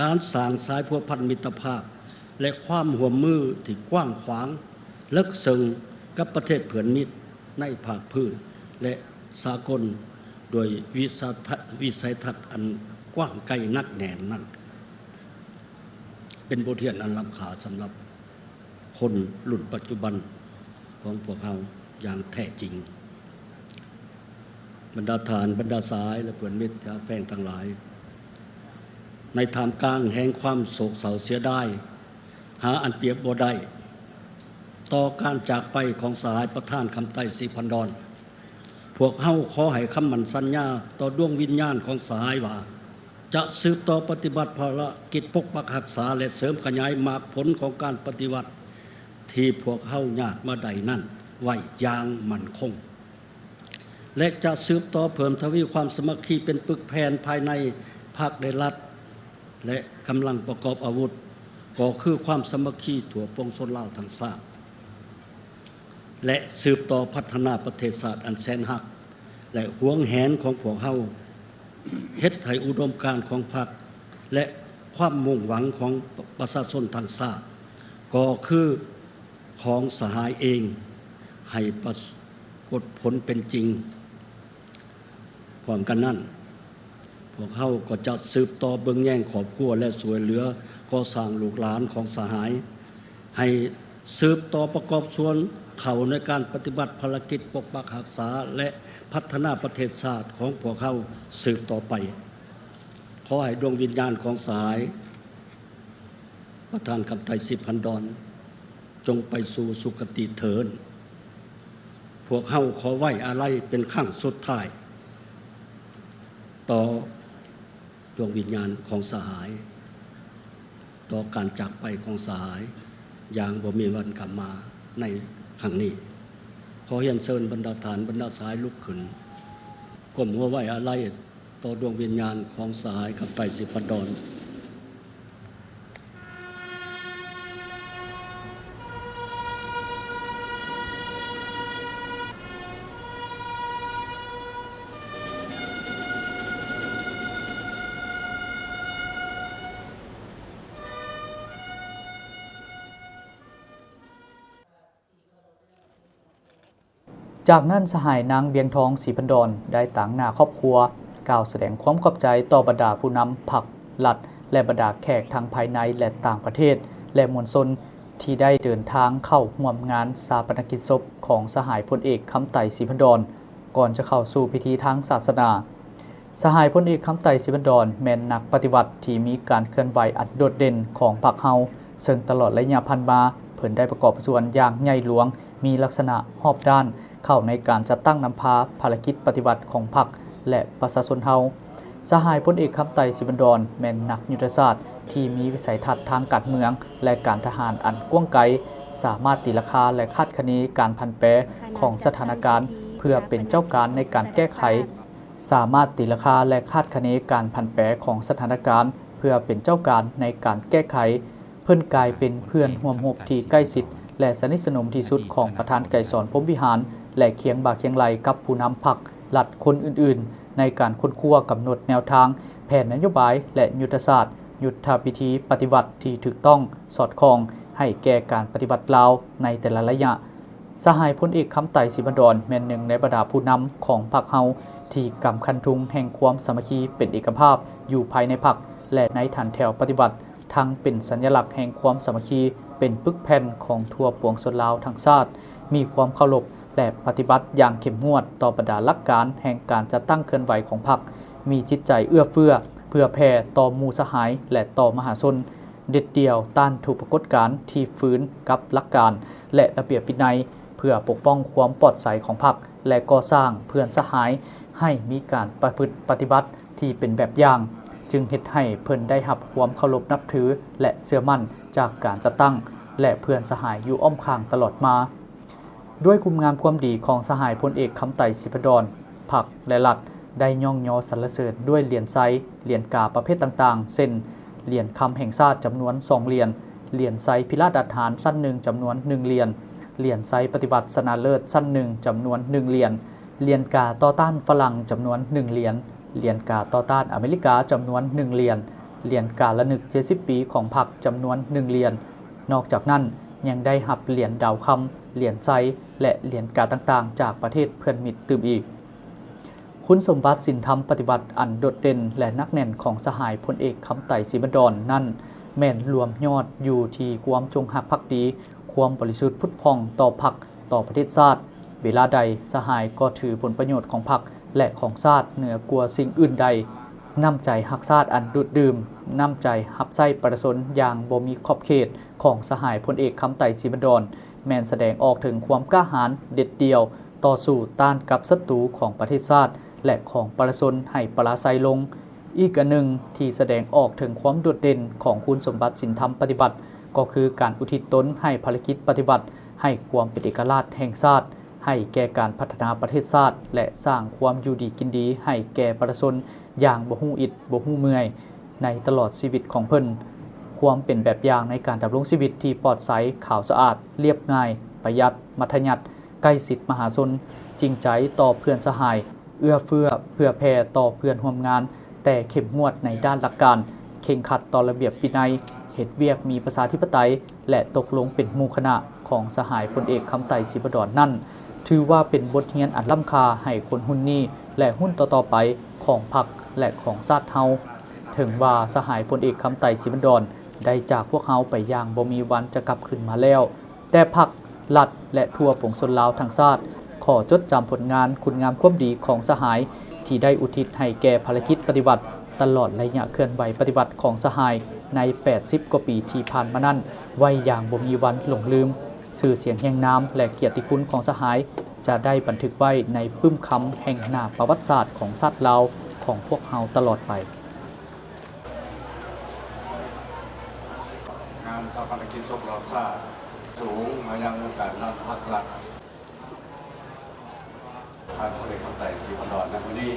ການສ້າງສາຍພົວພັນມິດຕະພາບ ແລະ ຄວາມຮ່ວມມືທີ່ກວ້າງຂວາງ ເລິກເຊິ່ງກັບປະເທດເພື່ອນມິດໃນພາກພື້ນ ແລະ ສາກົນ ໂດຍວິສາທະ, ວິໄສທັດອັນກວ້າງໄກໜັກແໜ້ນນັ້ນ ເປັນບົດຮຽນອັນລ້ຳຄ່າສຳລັບຄົນລຸ້ນປັດຈຸບັນຂອງພວກເຮົາຢ່າງແທ້ຈິງ. ບັນດາທ່ານ, ບັນດາສະຫາຍ ແລະ ເພື່ອນມິດທີ່ຮັກແພງທັງຫຼາຍ, ໃນທ່າມກາງແຫ່ງຄວາມໂສກເສົ້າເສຍດາຍ ຫາອັນປຽບບໍ່ໄດ້ ຕໍ່ການຈາກໄປຂອງສະຫາຍປະທານຄຳໄຕ ສີພັນດອນ, ພວກເຮົາຂໍໃຫ້ຄຳໝັ້ນສັນຍາຕໍ່ດວງວິນຍານຂອງສະຫາຍວ່າ ຈະສືບຕໍ່ປະຕິບັດພາລະກິດປົກປັກຮັກສາ ແລະ ເສີມຂະຫຍາຍໝາກຜົນຂອງການປະຕິວັດທີ່ພວກເຮົາຍາດມາໄດ້ນັ້ນໄວ້ຢ່າງໝັ້ນຄົງ. ແລະ ຈະສືບຕໍ່ເພີ່ມທະວີຄວາມສາມັກຄີເປັນປຶກແຜ່ນພາຍໃນພັກ ແລະ ລັດ ແລະ ກຳລັງປະກອບອາວຸດ ກໍຄືຄວາມສາມັກຄີທົ່ວປວງຊົນລາວທັງຊາດ ແລະ ສືບຕໍ່ພັດທະນາປະເທດຊາດອັນແສນຮັກ ແລະ ຫວງແຫນຂອງພວກເຮົາ, ເຮັດໃຫ້ອຸດົມການຂອງພັກ ແລະ ຄວາມມຸ່ງຫວັງຂອງປະຊາຊົນທັງຊາດ ກໍຄື ຂອງສະຫາຍເອງໃຫ້ປາກົດຜົນເປັນຈິງ. ພ້ອມກັນນັ້ນ, ພວກເຮົາກໍຈະສືບຕໍ່ເບິ່ງແຍງຄອບຄົວ ແລະ ຊ່ວຍເຫຼືອກໍ່ສ້າງລູກຫຼານຂອງສະຫາຍ ໃຫ້ສືບຕໍ່ປະກອບສ່ວນເຂົ້າໃນການປະຕິບັດພາລະກິດປົກປັກຮັກສາ ແລະ ພັດທະນາປະເທດຊາດຂອງພວກເຮົາສືບຕໍ່ໄປ. ຂໍໃຫ້ດວງວິນຍານຂອງສະຫາຍ ປະທານຄຳໄຕ ສິບພັນດອນ ຈົ່ງໄປສູ່ສຸຄະຕິເທີ້ນ. ພວກເຮົາຂໍໄວ້ອາໄລເປັນຄັ້ງສຸດທ້າຍຕໍ່ດວງວິນຍານຂອງສະຫາຍ, ຕໍ່ການຈາກໄປຂອງສະຫາຍຢ່າງບໍ່ມີວັນກັບມາໃນຄັ້ງນີ້. ຂໍຮຽນເຊີນບັນດາທ່ານ, ບັນດາສະຫາຍລຸກຂຶ້ນ, ກົ້ມຫົວໄວ້ອາໄລ ຕໍ່ດວງວິນຍານຂອງສະຫາຍຄຳໄຕ ສິບພັນດອນ. ຈາກນັ້ນ ສະຫາຍນາງ ວຽງທອງ ສີພັນດອນ ໄດ້ຕາງໜ້າຄອບຄົວ ກ່າວສະແດງຄວາມຂອບໃຈຕໍ່ບັນດາຜູ້ນຳພັກ, ລັດ ແລະ ບັນດາແຂກທັງພາຍໃນ ແລະ ຕ່າງປະເທດ ແລະ ມວນຊົນ ທີ່ໄດ້ເດີນທາງເຂົ້າຮ່ວມງານຊາປະນະກິດສົບຂອງສະຫາຍພົນເອກ ຄຳໄຕ ສີພັນດອນ ກ່ອນຈະເຂົ້າສູ່ພິທີທາງສາສະໜາ. ສະຫາຍພົນເອກ ຄຳໄຕ ສີພັນດອນ ແມ່ນນັກປະຕິວັດທີ່ມີການເຄື່ອນໄຫວອັນໂດດເດັ່ນຂອງພັກເຮົາ, ເຊິ່ງຕະຫຼອດໄລຍະຜ່ານມາ ເພິ່ນໄດ້ປະກອບສ່ວນຢ່າງໃຫຍ່ຫຼວງ, ມີລັກສະນະຮອບດ້ານ ເຂົ້າໃນການຈັດຕັ້ງນຳພາພາລະກິດປະຕິວັດຂອງພັກ ແລະ ປະຊາຊົນເຮົາ. ສະຫາຍພົນເອກ ຄຳໄຕ ສີພັນດອນ ແມ່ນນັກຍຸດທະສາດທີ່ມີວິໄສທັດທາງການເມືອງ ແລະ ການທະຫານອັນກວ້າງໄກ, ສາມາດຕີລາຄາ ແລະ ຄາດຄະເນການຜັນແປຂອງສະຖານະການ ເພື່ອເປັນເຈົ້າການໃນການແກ້ໄຂ, ສາມາດຕີລາຄາ ແລະ ຄາດຄະເນການຜັນແປຂອງສະຖານະການ ເພື່ອເປັນເຈົ້າການໃນການແກ້ໄຂ. ເພິ່ນກາຍເປັນເພື່ອນຮ່ວມຮົບທີ່ໃກ້ຊິດ ແລະ ສະໜິດສະໜົມທີ່ສຸດຂອງປະທານໄກສອນ ພົມວິຫານ ແລະ ຄຽງບ່າຄຽງໄຫຼ່ກັບຜູ້ນຳພັກລັດຄົນອື່ນໆ ໃນການຄົ້ນຄວ້າກຳນົດແນວທາງ, ແຜນນະໂຍບາຍ ແລະ ຍຸດທະສາດ, ຍຸດທະວິທີປະຕິວັດທີ່ຖືກຕ້ອງ, ສອດຄ່ອງໃຫ້ແກ່ການປະຕິວັດລາວໃນແຕ່ລະໄລຍະ. ສະຫາຍພົນເອກ ຄຳໄຕ ສີພັນດອນ ແມ່ນໜຶ່ງໃນບັນດາຜູ້ນຳຂອງພັກເຮົາ ທີ່ກຳຄັນທຸງແຫ່ງຄວາມສາມັກຄີເປັນເອກະພາບຢູ່ພາຍໃນພັກ ແລະ ໃນຖັນແຖວປະຕິວັດ, ທັງເປັນສັນຍະລັກແຫ່ງຄວາມສາມັກຄີ, ເປັນປຶກແຜ່ນຂອງທົ່ວປວງຊົນລາວທັງຊາດ, ມີຄວາມເຄົາລົບ ແລະ ປະຕິບັດຢ່າງເຂັ້ມງວດຕໍ່ບັນດາຫຼັກການແຫ່ງການຈັດຕັ້ງເຄື່ອນໄຫວຂອງພັກ, ມີຈິດໃຈເອື້ອເຟື້ອເພື່ອແຜ່ຕໍ່ໝູ່ສະຫາຍ ແລະ ຕໍ່ມະຫາຊົນ, ເດັດດ່ຽວຕ້ານທຸກປາກົດການທີ່ຝືນກັບຫຼັກການ ແລະ ລະບຽບວິໄນ ເພື່ອປົກປ້ອງຄວາມປອດໃສຂອງພັກ ແລະ ກໍ່ສ້າງເພື່ອນສະຫາຍໃຫ້ມີການປະພຶດປະຕິບັດທີ່ເປັນແບບຢ່າງ, ຈຶ່ງເຮັດໃຫ້ເພິ່ນໄດ້ຮັບຄວາມເຄົາລົບນັບຖື ແລະ ເຊື່ອໝັ້ນຈາກການຈັດຕັ້ງ ແລະ ເພື່ອນສະຫາຍຢູ່ອ້ອມຂ້າງຕະຫຼອດມາ. ດ້ວຍຄຸນງາມຄວາມດີຂອງສະຫາຍພົນເອກ ຄຳໄຕ ສີພັນດອນ, ພັກ ແລະ ລັດ ໄດ້ຍ້ອງຍໍສັນລະເສີນດ້ວຍຫຼຽນໄຊ, ຫຼຽນກາປະເພດຕ່າງໆ ເຊັ່ນ ຫຼຽນຄຳແຫ່ງຊາດຈຳນວນສອງຫຼຽນ, ຫຼຽນໄຊພິລາດາດຫານຊັ້ນໜຶ່ງຈຳນວນໜຶ່ງຫຼຽນ, ຫຼຽນໄຊປະຕິວັດຊະນະເລີດຊັ້ນໜຶ່ງຈຳນວນໜຶ່ງຫຼຽນ, ຫຼຽນກາຕໍ່ຕ້ານຝຣັ່ງຈຳນວນໜຶ່ງຫຼຽນ, ຫຼຽນກາຕໍ່ຕ້ານອາເມລິກາຈຳນວນໜຶ່ງຫຼຽນ, ຫຼຽນກາລະນຶກເຈັດສິບປີຂອງພັກຈຳນວນໜຶ່ງຫຼຽນ. ນອກຈາກນັ້ນ ຍັງໄດ້ຮັບຫຼຽນດາວຄຳ, ຫຼຽນໄຊ ແລະ ຫຼຽນກາຕ່າງໆ ຈາກປະເທດເພື່ອນມິດຕື່ມອີກ. ຄຸນສົມບັດສິນທຳປະຕິວັດອັນໂດດເດັ່ນ ແລະ ໜັກແໜ້ນຂອງສະຫາຍພົນເອກ ຄຳໄຕ ສີບັນດອນ ນັ້ນ ແມ່ນລວມຍອດຢູ່ທີ່ຄວາມຈົງຮັກພັກດີ, ຄວາມບໍລິສຸດຜຸດຜ່ອງຕໍ່ພັກ, ຕໍ່ປະເທດຊາດ. ເວລາໃດສະຫາຍກໍຖືຜົນປະໂຫຍດຂອງພັກ ແລະ ຂອງຊາດເໜືອກວ່າສິ່ງອື່ນໃດ. ນ້ຳໃຈຮັກຊາດອັນດູດດື່ມ, ນ້ຳໃຈຮັບໃຊ້ປະຊາຊົນຢ່າງບໍ່ມີຂອບເຂດຂອງສະຫາຍພົນເອກ ຄຳໄຕ ສີບັນດອນ ແມ່ນສະແດງອອກເຖິງຄວາມກ້າຫານເດັດດ່ຽວ ຕໍ່ສູ້ຕ້ານກັບສັດຕູຂອງປະເທດຊາດ ແລະ ຂອງປະຊາຊົນໃຫ້ປະລາໄຊລົງ. ອີກອັນໜຶ່ງທີ່ສະແດງອອກເຖິງຄວາມໂດດເດັ່ນຂອງຄຸນສົມບັດສິນທຳປະຕິວັດ ກໍຄືການອຸທິດຕົນໃຫ້ພາລະກິດປະຕິວັດ ໃຫ້ຄວາມເປັນເອກະລາດແຫ່ງຊາດ, ໃຫ້ແກ່ການພັດທະນາປະເທດຊາດ ແລະ ສ້າງຄວາມຢູ່ດີກິນດີໃຫ້ແກ່ປະຊາຊົນຢ່າງບໍ່ຮູ້ອິດບໍ່ຮູ້ເມື່ອຍ ໃນຕະຫຼອດຊີວິດຂອງເພິ່ນ. ຄວາມເປັນແບບຢ່າງໃນການດຳລົງຊີວິດທີ່ປອດໃສ, ຂາວສະອາດ, ລຽບງ່າຍ, ປະຢັດ, ມັດທະຍັດ, ໃກ້ຊິດມະຫາຊົນ, ຈິງໃຈຕໍ່ເພື່ອນສະຫາຍ, ເອື້ອເຟື້ອເຜື່ອແຜ່ຕໍ່ເພື່ອນຮ່ວມງານ, ແຕ່ເຂັ້ມງວດໃນດ້ານຫຼັກການ, ເຄັ່ງຄັດຕໍ່ລະບຽບວິໄນ, ເຮັດວຽກມີປະຊາທິປະໄຕ ແລະ ຕົກລົງເປັນໝູ່ຄະນະຂອງສະຫາຍພົນເອກ ຄຳໄຕ ສີບັນດອນ ນັ້ນ ຖືວ່າເປັນບົດຮຽນອັນລ້ຳຄ່າໃຫ້ຄົນຮຸ່ນນີ້ ແລະ ຮຸ່ນຕໍ່ໆໄປຂອງພັກ ແລະ ຂອງຊາດເຮົາ. ເຖິງວ່າສະຫາຍພົນເອກ ຄຳໄຕ ສີບັນດອນ ໄດ້ຈາກພວກເຮົາໄປຢ່າງບໍ່ມີວັນຈະກັບຄືນມາແລ້ວ, ແຕ່ພັກ, ລັດ ແລະ ທົ່ວປວງຊົນລາວທັງຊາດ ຂໍຈົດຈຳຜົນງານຄຸນງາມຄວາມດີຂອງສະຫາຍ ທີ່ໄດ້ອຸທິດໃຫ້ແກ່ພາລະກິດປະຕິວັດຕະຫຼອດໄລຍະເຄື່ອນໄຫວປະຕິວັດຂອງສະຫາຍໃນແປດສິບກວ່າປີທີ່ຜ່ານມານັ້ນ ໄວ້ຢ່າງບໍ່ມີວັນຫຼົງລືມ. ຊື່ສຽງຮຽງນາມ ແລະ ກຽດຕິຄຸນຂອງສະຫາຍ ຈະໄດ້ບັນທຶກໄວ້ໃນປຶ້ມຄຳແຫ່ງໜ້າປະຫວັດສາດຂອງຊາດລາວຂອງພວກເຮົາຕະຫຼອດໄປ. ງານຊາປະນະກິດສົບລາວຊາດ ສູງມາຍັງອົງການນຳພັກລັດ ທ່ານພົນເອກ ຄຳໄຕ ສີພັນດອນ ໃນມື້ນີ້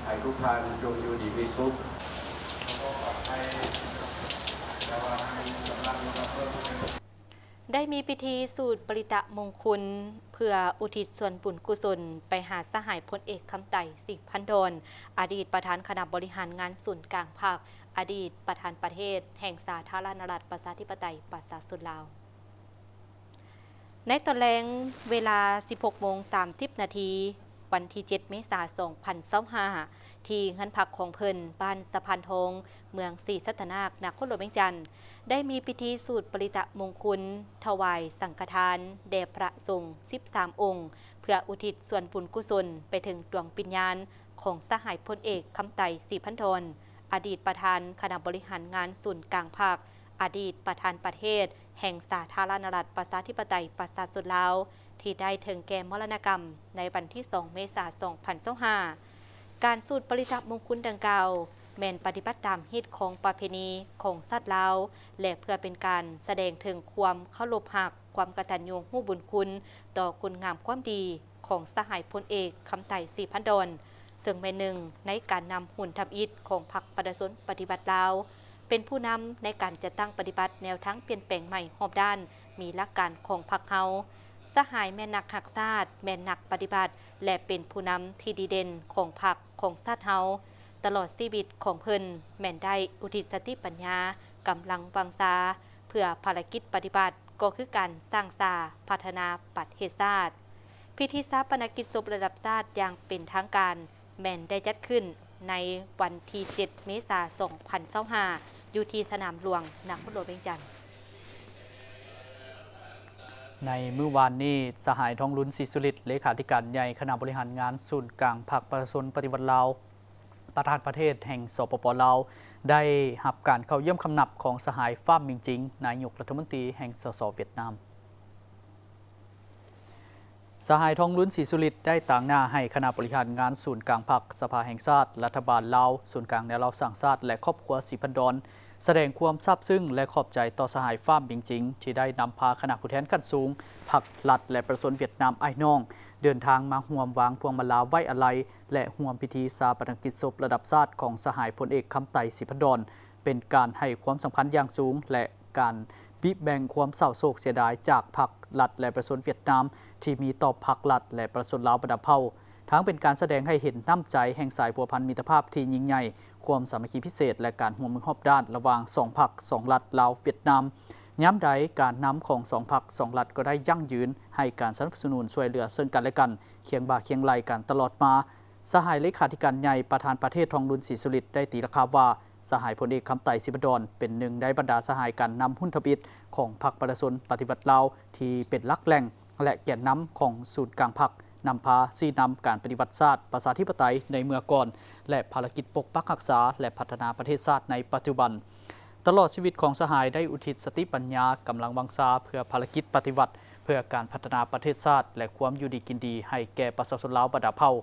ໃຫ້ທຸກທ່ານຈົ່ງຢູ່ດີມີສຸກ ແລະ ວ່າໃຫ້ກຳລັງນຳເພີ່ມ ໄດ້ມີພິທີສູດປະລິຕະມົງຄຸນ ເພື່ອອຸທິດສ່ວນບຸນກຸສົນໄປຫາສະຫາຍພົນເອກ ຄຳໄຕ ສີພັນດອນ ອະດີດປະທານຄະນະບໍລິຫານງານສູນກາງພັກ, ອະດີດປະທານປະເທດແຫ່ງສາທາລະນະລັດ ປະຊາທິປະໄຕ ປະຊາຊົນລາວ. ໃນຕອນແລງເວລາສິບຫົກໂມງສາມສິບນາທີ ວັນທີເຈັດເມສາ ສອງພັນຊາວຫ້າ ທີ່ເຮືອນພັກຂອງເພິ່ນ ບ້ານສະພານທອງ ເມືອງສີສັດຕະນາກ ນະຄອນຫຼວງວຽງຈັນ ໄດ້ມີພິທີສູດປະລິຕະມົງຄຸນ ຖວາຍສັງຄະທານແດ່ພະສົງສິບສາມອົງ ເພື່ອອຸທິດສ່ວນບຸນກຸສົນໄປເຖິງດວງວິນຍານຂອງສະຫາຍພົນເອກ ຄຳໄຕ ສີພັນດອນ ອະດີດປະທານຄະນະບໍລິຫານງານສູນກາງພັກ, ອະດີດປະທານປະເທດແຫ່ງສາທາລະນະລັດ ປະຊາທິປະໄຕ ປະຊາຊົນລາວ ທີ່ໄດ້ເຖິງແກ່ມໍລະນະກຳໃນວັນທີສອງເມສາ ສອງພັນຊາວຫ້າ. ການສູດປະລິຕະມົງຄຸນດັ່ງກ່າວ ແມ່ນປະຕິບັດຕາມຮີດຄອງປະເພນີຂອງຊາດລາວ ແລະ ເພື່ອເປັນການສະແດງເຖິງຄວາມເຄົາລົບຮັກ ຄວາມກະຕັນຍູຮູ້ບຸນຄຸນຕໍ່ຄຸນງາມຄວາມດີຂອງສະຫາຍພົນເອກ ຄຳໄຕ ສີພັນດອນ ເຊິ່ງແມ່ນໜຶ່ງໃນການນຳຮຸ່ນທຳອິດຂອງພັກປະຊາຊົນປະຕິວັດລາວ, ເປັນຜູ້ນຳໃນການຈັດຕັ້ງປະຕິບັດແນວທາງປ່ຽນແປງໃໝ່ຮອບດ້ານ, ມີຫຼັກການຂອງພັກເຮົາ. ສະຫາຍແມ່ນນັກຮັກຊາດ, ແມ່ນນັກປະຕິບັດ ແລະ ເປັນຜູ້ນຳທີ່ດີເດັ່ນຂອງພັກ, ຂອງຊາດເຮົາ. ຕະຫຼອດຊີວິດຂອງເພິ່ນແມ່ນໄດ້ອຸທິດສະຕິປັນຍາ, ກຳລັງວັງຊາ ເພື່ອພາລະກິດປະຕິບັດ ກໍຄືການສ້າງສາພັດທະນາປະເທດຊາດ. ພິທີຊາປະນະກິດສົບລະດັບຊາດຢ່າງເປັນທາງການ ແມ່ນໄດ້ຈັດຂຶ້ນໃນວັນທີເຈັດ ເມສາ ສອງພັນຊາວຫ້າ ຢູ່ທີ່ສະໜາມຫຼວງນະຄອນຫຼວງວຽງຈັນ. ໃນມື້ວານນີ້, ສະຫາຍ ທອງລຸນ ສີສຸລິດ ເລຂາທິການໃຫຍ່ຄະນະບໍລິຫານງານສູນກາງພັກປະຊາຊົນປະຕິວັດລາວ, ປະທານປະເທດແຫ່ງ ສປປ ລາວ ໄດ້ຮັບການເຂົ້າຢ້ຽມຄຳນັບຂອງສະຫາຍ ຟາມ ມິງຈິງ ນາຍົກລັດຖະມົນຕີແຫ່ງ ສສ ຫວຽດນາມ. ສະຫາຍ ທອງລຸນ ສີສຸລິດ ໄດ້ຕາງໜ້າໃຫ້ຄະນະບໍລິຫານງານສູນກາງພັກ, ສະພາແຫ່ງຊາດ, ລັດຖະບານລາວ, ສູນກາງແນວລາວສ້າງຊາດ ແລະ ຄອບຄົວສີພັນດອນ ສະແດງຄວາມຊາບຊຶ້ງ ແລະ ຂອບໃຈຕໍ່ສະຫາຍ ຟາມ ມິງຈິງ ທີ່ໄດ້ນຳພາຄະນະຜູ້ແທນຂັ້ນສູງພັກລັດ ແລະ ປະຊາຊົນຫວຽດນາມອ້າຍນ້ອງ ເດີນທາງມາຮ່ວມວາງພວງມາລາໄວ້ອາໄລ ແລະ ຮ່ວມພິທີຊາປະນະກິດສົບລະດັບຊາດຂອງສະຫາຍພົນເອກ ຄຳໄຕ ສີພັນດອນ ເປັນການໃຫ້ຄວາມສຳຄັນຢ່າງສູງ ແລະ ການບິແບ່ງຄວາມເສົ້າໂສກເສຍດາຍຈາກພັກລັດ ແລະ ປະຊາຊົນຫວຽດນາມ ທີ່ມີຕໍ່ພັກລັດ ແລະ ປະຊາຊົນລາວບັນດາເຜົ່າ, ທັງເປັນການສະແດງໃຫ້ເຫັນນ້ຳໃຈແຫ່ງສາຍພົວພັນມິດຕະພາບທີ່ຍິ່ງໃຫຍ່, ຄວາມສາມັກຄີພິເສດ ແລະ ການຮ່ວມມືຮອບດ້ານລະຫວ່າງສອງພັກ, ສອງລັດ ລາວ-ຫວຽດນາມ. ຍາມໃດການນຳຂອງສອງພັກ, ສອງລັດ ກໍໄດ້ຢັ້ງຢືນໃຫ້ການສະໜັບສະໜູນຊ່ວຍເຫຼືອເຊິ່ງກັນ ແລະ ກັນ, ຄຽງບ່າຄຽງໄຫຼ່ກັນຕະຫຼອດມາ. ສະຫາຍເລຂາທິການໃຫຍ່ ປະທານປະເທດ ທອງລຸນ ສີສຸລິດ ໄດ້ຕີລາຄາວ່າ ສະຫາຍພົນເອກ ຄຳໄຕ ສີພັນດອນ ເປັນໜຶ່ງໃນບັນດາສະຫາຍການນຳຮຸ່ນທຳອິດຂອງພັກປະຊາຊົນປະຕິວັດລາວ ທີ່ເປັນຫຼັກແຫຼ່ງ ແລະ ແກນນຳຂອງສູນກາງພັກ, ນຳພາຊີ້ນຳການປະຕິວັດຊາດປະຊາທິປະໄຕໃນເມື່ອກ່ອນ ແລະ ພາລະກິດປົກປັກຮັກສາ ແລະ ພັດທະນາປະເທດຊາດໃນປັດຈຸບັນ. ຕະຫຼອດຊີວິດຂອງສະຫາຍໄດ້ອຸທິດສະຕິປັນຍາ, ກຳລັງວັງຊາ ເພື່ອພາລະກິດປະຕິວັດ, ເພື່ອການພັດທະນາປະເທດຊາດ ແລະ ຄວາມຢູ່ດີກິນດີໃຫ້ແກ່ປະຊາຊົນລາວບັນດາເຜົ່າ.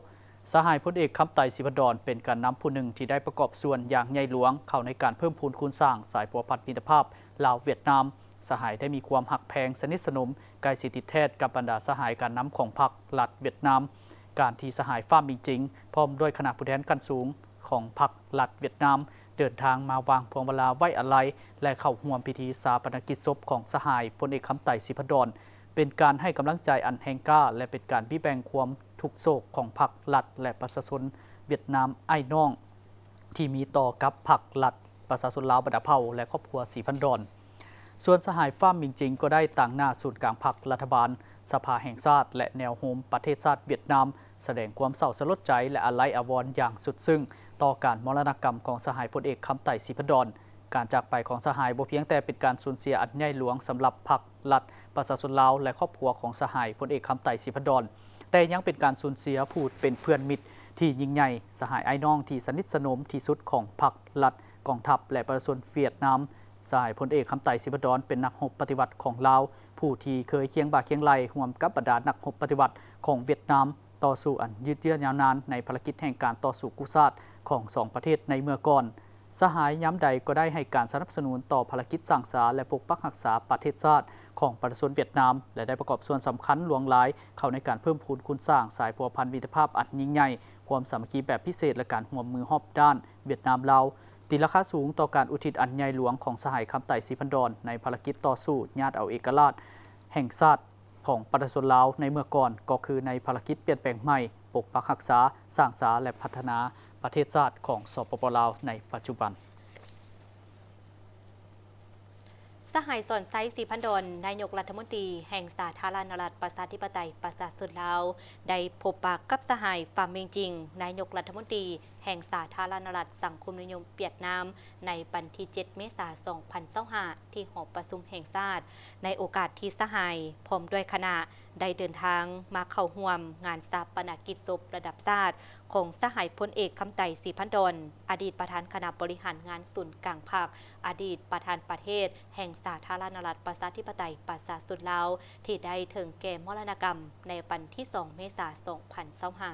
ສະຫາຍພົນເອກ ຄຳໄຕ ສີພັນດອນ ເປັນການນຳຜູ້ໜຶ່ງທີ່ໄດ້ປະກອບສ່ວນຢ່າງໃຫຍ່ຫຼວງເຂົ້າໃນການເພີ່ມພູນຄູນສ້າງສາຍພົວພັນມິດຕະພາບລາວ-ຫວຽດນາມ. ສະຫາຍໄດ້ມີຄວາມຮັກແພງສະໜິດສະໜົມ ໃກ້ຊິດຕິດແທດກັບບັນດາສະຫາຍການນຳຂອງພັກລັດຫວຽດນາມ. ການທີ່ສະຫາຍ ຟາມ ມິງຈິງ ພ້ອມດ້ວຍຄະນະຜູ້ແທນຂັ້ນສູງຂອງພັກລັດຫວຽດນາມ ເດີນທາງມາວາງພວງມາລາໄວ້ອາໄລ ແລະ ເຂົ້າຮ່ວມພິທີຊາປະນະກິດສົບຂອງສະຫາຍພົນເອກ ຄຳໄຕ ສີພັນດອນ ເປັນການໃຫ້ກຳລັງໃຈອັນແຮງກ້າ ແລະ ເປັນການບິແບ່ງຄວາມທຸກໂສກຂອງພັກລັດ ແລະ ປະຊາຊົນຫວຽດນາມອ້າຍນ້ອງ ທີ່ມີຕໍ່ກັບພັກລັດ ປະຊາຊົນລາວບັນດາເຜົ່າ ແລະ ຄອບຄົວສີພັນດອນ. ສ່ວນສະຫາຍ ຟາມ ມິງຈິງ ກໍໄດ້ຕາງໜ້າສູນກາງພັກ, ລັດຖະບານ, ສະພາແຫ່ງຊາດ ແລະ ແນວໂຮມປະເທດຊາດຫວຽດນາມ ສະແດງຄວາມເສົ້າສະຫຼົດໃຈ ແລະ ອາໄລອາວອນຢ່າງສຸດຊຶ້ງຕໍ່ການມໍລະນະກຳຂອງສະຫາຍພົນເອກ ຄຳໄຕ ສີພັນດອນ. ການຈາກໄປຂອງສະຫາຍບໍ່ພຽງແຕ່ເປັນການສູນເສຍອັນໃຫຍ່ຫຼວງສຳລັບພັກລັດ ປະຊາຊົນລາວ ແລະ ຄອບຄົວຂອງສະຫາຍພົນເອກ ຄຳໄຕ ສີພັນດອນ, ແຕ່ຍັງເປັນການສູນເສຍຜູ້ເປັນເພື່ອນມິດທີ່ຍິ່ງໃຫຍ່, ສະຫາຍອ້າຍນ້ອງທີ່ສະໜິດສະໜົມທີ່ສຸດຂອງພັກລັດ, ກອງທັບ ແລະ ປະຊາຊົນຫວຽດນາມ. ສະຫາຍພົນເອກ ຄຳໄຕ ສີພັນດອນ ເປັນນັກຮົບປະຕິວັດຂອງລາວ ຜູ້ທີ່ເຄີຍຄຽງບ່າຄຽງໄຫຼ່ຮ່ວມກັບບັນດານັກຮົບປະຕິວັດຂອງຫວຽດນາມ ຕໍ່ສູ້ອັນຍືດເຍື້ອຍາວນານໃນພາລະກິດແຫ່ງການຕໍ່ສູ້ກູ້ຊາດຂອງສອງປະເທດໃນເມື່ອກ່ອນ. ສະຫາຍຍາມໃດກໍໄດ້ໃຫ້ການສະໜັບສະໜູນຕໍ່ພາລະກິດສ້າງສາ ແລະ ປົກປັກຮັກສາປະເທດຊາດຂອງປະຊາຊົນຫວຽດນາມ ແລະ ໄດ້ປະກອບສ່ວນສຳຄັນຫຼວງຫຼາຍເຂົ້າໃນການເພີ່ມພູນຄູນສ້າງສາຍພົວພັນມິດຕະພາບອັນຍິ່ງໃຫຍ່, ຄວາມສາມັກຄີແບບພິເສດ ແລະ ການຮ່ວມມືຮອບດ້ານຫວຽດນາມ-ລາວ. ຕີລາຄາສູງຕໍ່ການອຸທິດອັນໃຫຍ່ຫຼວງຂອງສະຫາຍ ຄຳໄຕ ສີພັນດອນ ໃນພາລະກິດຕໍ່ສູ້ຍາດເອົາເອກະລາດແຫ່ງຊາດ ຂອງປະຊາຊົນລາວໃນເມື່ອກ່ອນ ກໍຄືໃນພາລະກິດປ່ຽນແປງໃໝ່, ປົກປັກຮັກສາ, ສ້າງສາ ແລະ ພັດທະນາປະເທດຊາດຂອງ ສປປ ລາວ ໃນປັດຈຸບັນ. ສະຫາຍ ສອນໄຊ ສີພັນດອນ ນາຍົກລັດຖະມົນຕີແຫ່ງສາທາລະນະລັດ ປະຊາທິປະໄຕ ປະຊາຊົນລາວ ໄດ້ພົບປະກັບສະຫາຍ ຟາມ ມິງຈິງ ນາຍົກລັດຖະມົນຕີ ແຫ່ງສາທາລະນະລັດສັງຄົມນິຍົມຫວຽດນາມ ໃນວັນທີເຈັດ ເມສາ ສອງພັນຊາວຫ້າ ທີ່ຫໍປະຊຸມແຫ່ງຊາດ, ໃນໂອກາດທີ່ສະຫາຍ ພ້ອມດ້ວຍຄະນະ ໄດ້ເດີນທາງມາເຂົ້າຮ່ວມງານຊາປະນະກິດສົບລະດັບຊາດຂອງສະຫາຍພົນເອກ ຄຳໄຕ ສີພັນດອນ ອະດີດປະທານຄະນະບໍລິຫານງານສູນກາງພັກ, ອະດີດປະທານປະເທດແຫ່ງສາທາລະນະລັດ ປະຊາທິປະໄຕ ປະຊາຊົນລາວ ທີ່ໄດ້ເຖິງແກ່ມໍລະນະກຳໃນວັນທີສອງ ເມສາ ສອງພັນຊາວຫ້າ.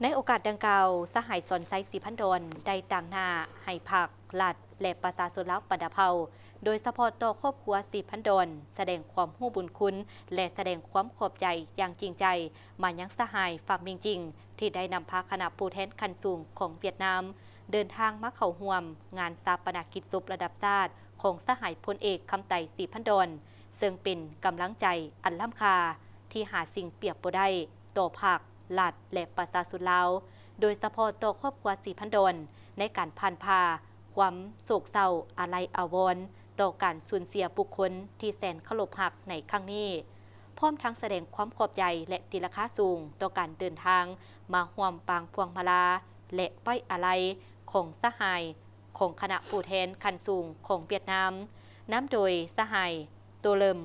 ໃນໂອກາດດັ່ງກ່າວ, ສະຫາຍ ສອນໄຊ ສີພັນດອນ ໄດ້ຕາງໜ້າໃຫ້ພັກ, ລັດ ແລະ ປະຊາຊົນລາວບັນດາເຜົ່າ ໂດຍສະເພາະຕໍ່ຄອບຄົວສີພັນດອນ ສະແດງຄວາມຮູ້ບຸນຄຸນ ແລະ ສະແດງຄວາມຂອບໃຈຢ່າງຈິງໃຈມາຍັງສະຫາຍ ຟາມມິງຈິງ ທີ່ໄດ້ນຳພາຄະນະຜູ້ແທນຂັ້ນສູງຂອງຫວຽດນາມ ເດີນທາງມາເຂົ້າຮ່ວມງານຊາປະນະກິດສົບລະດັບຊາດຂອງສະຫາຍພົນເອກ ຄຳໄຕ ສີພັນດອນ ເຊິ່ງເປັນກຳລັງໃຈອັນລ້ຳຄ່າທີ່ຫາສິ່ງປຽບບໍ່ໄດ້ຕໍ່ພັກ, ລັດ ແລະ ປະຊາຊົນລາວ, ໂດຍສະເພາະຕໍ່ຄອບຄົວສີພັນດອນ ໃນການຜ່ານຜ່າຄວາມໂສກເສົ້າອາໄລອາວອນຕໍ່ການສູນເສຍບຸກຄົນທີ່ແສນເຄົາລົບຮັກໃນຄັ້ງນີ້, ພ້ອມທັງສະແດງຄວາມຂອບໃຈ ແລະ ຕີລາຄາສູງຕໍ່ການເດີນທາງມາຮ່ວມປາງພວງມາລາ ແລະ ໄວ້ອາໄລຂອງສະຫາຍ ຂອງຄະນະຜູ້ແທນຂັ້ນສູງຂອງຫວຽດນາມ, ນຳໂດຍສະຫາຍ ໂຕເລີມ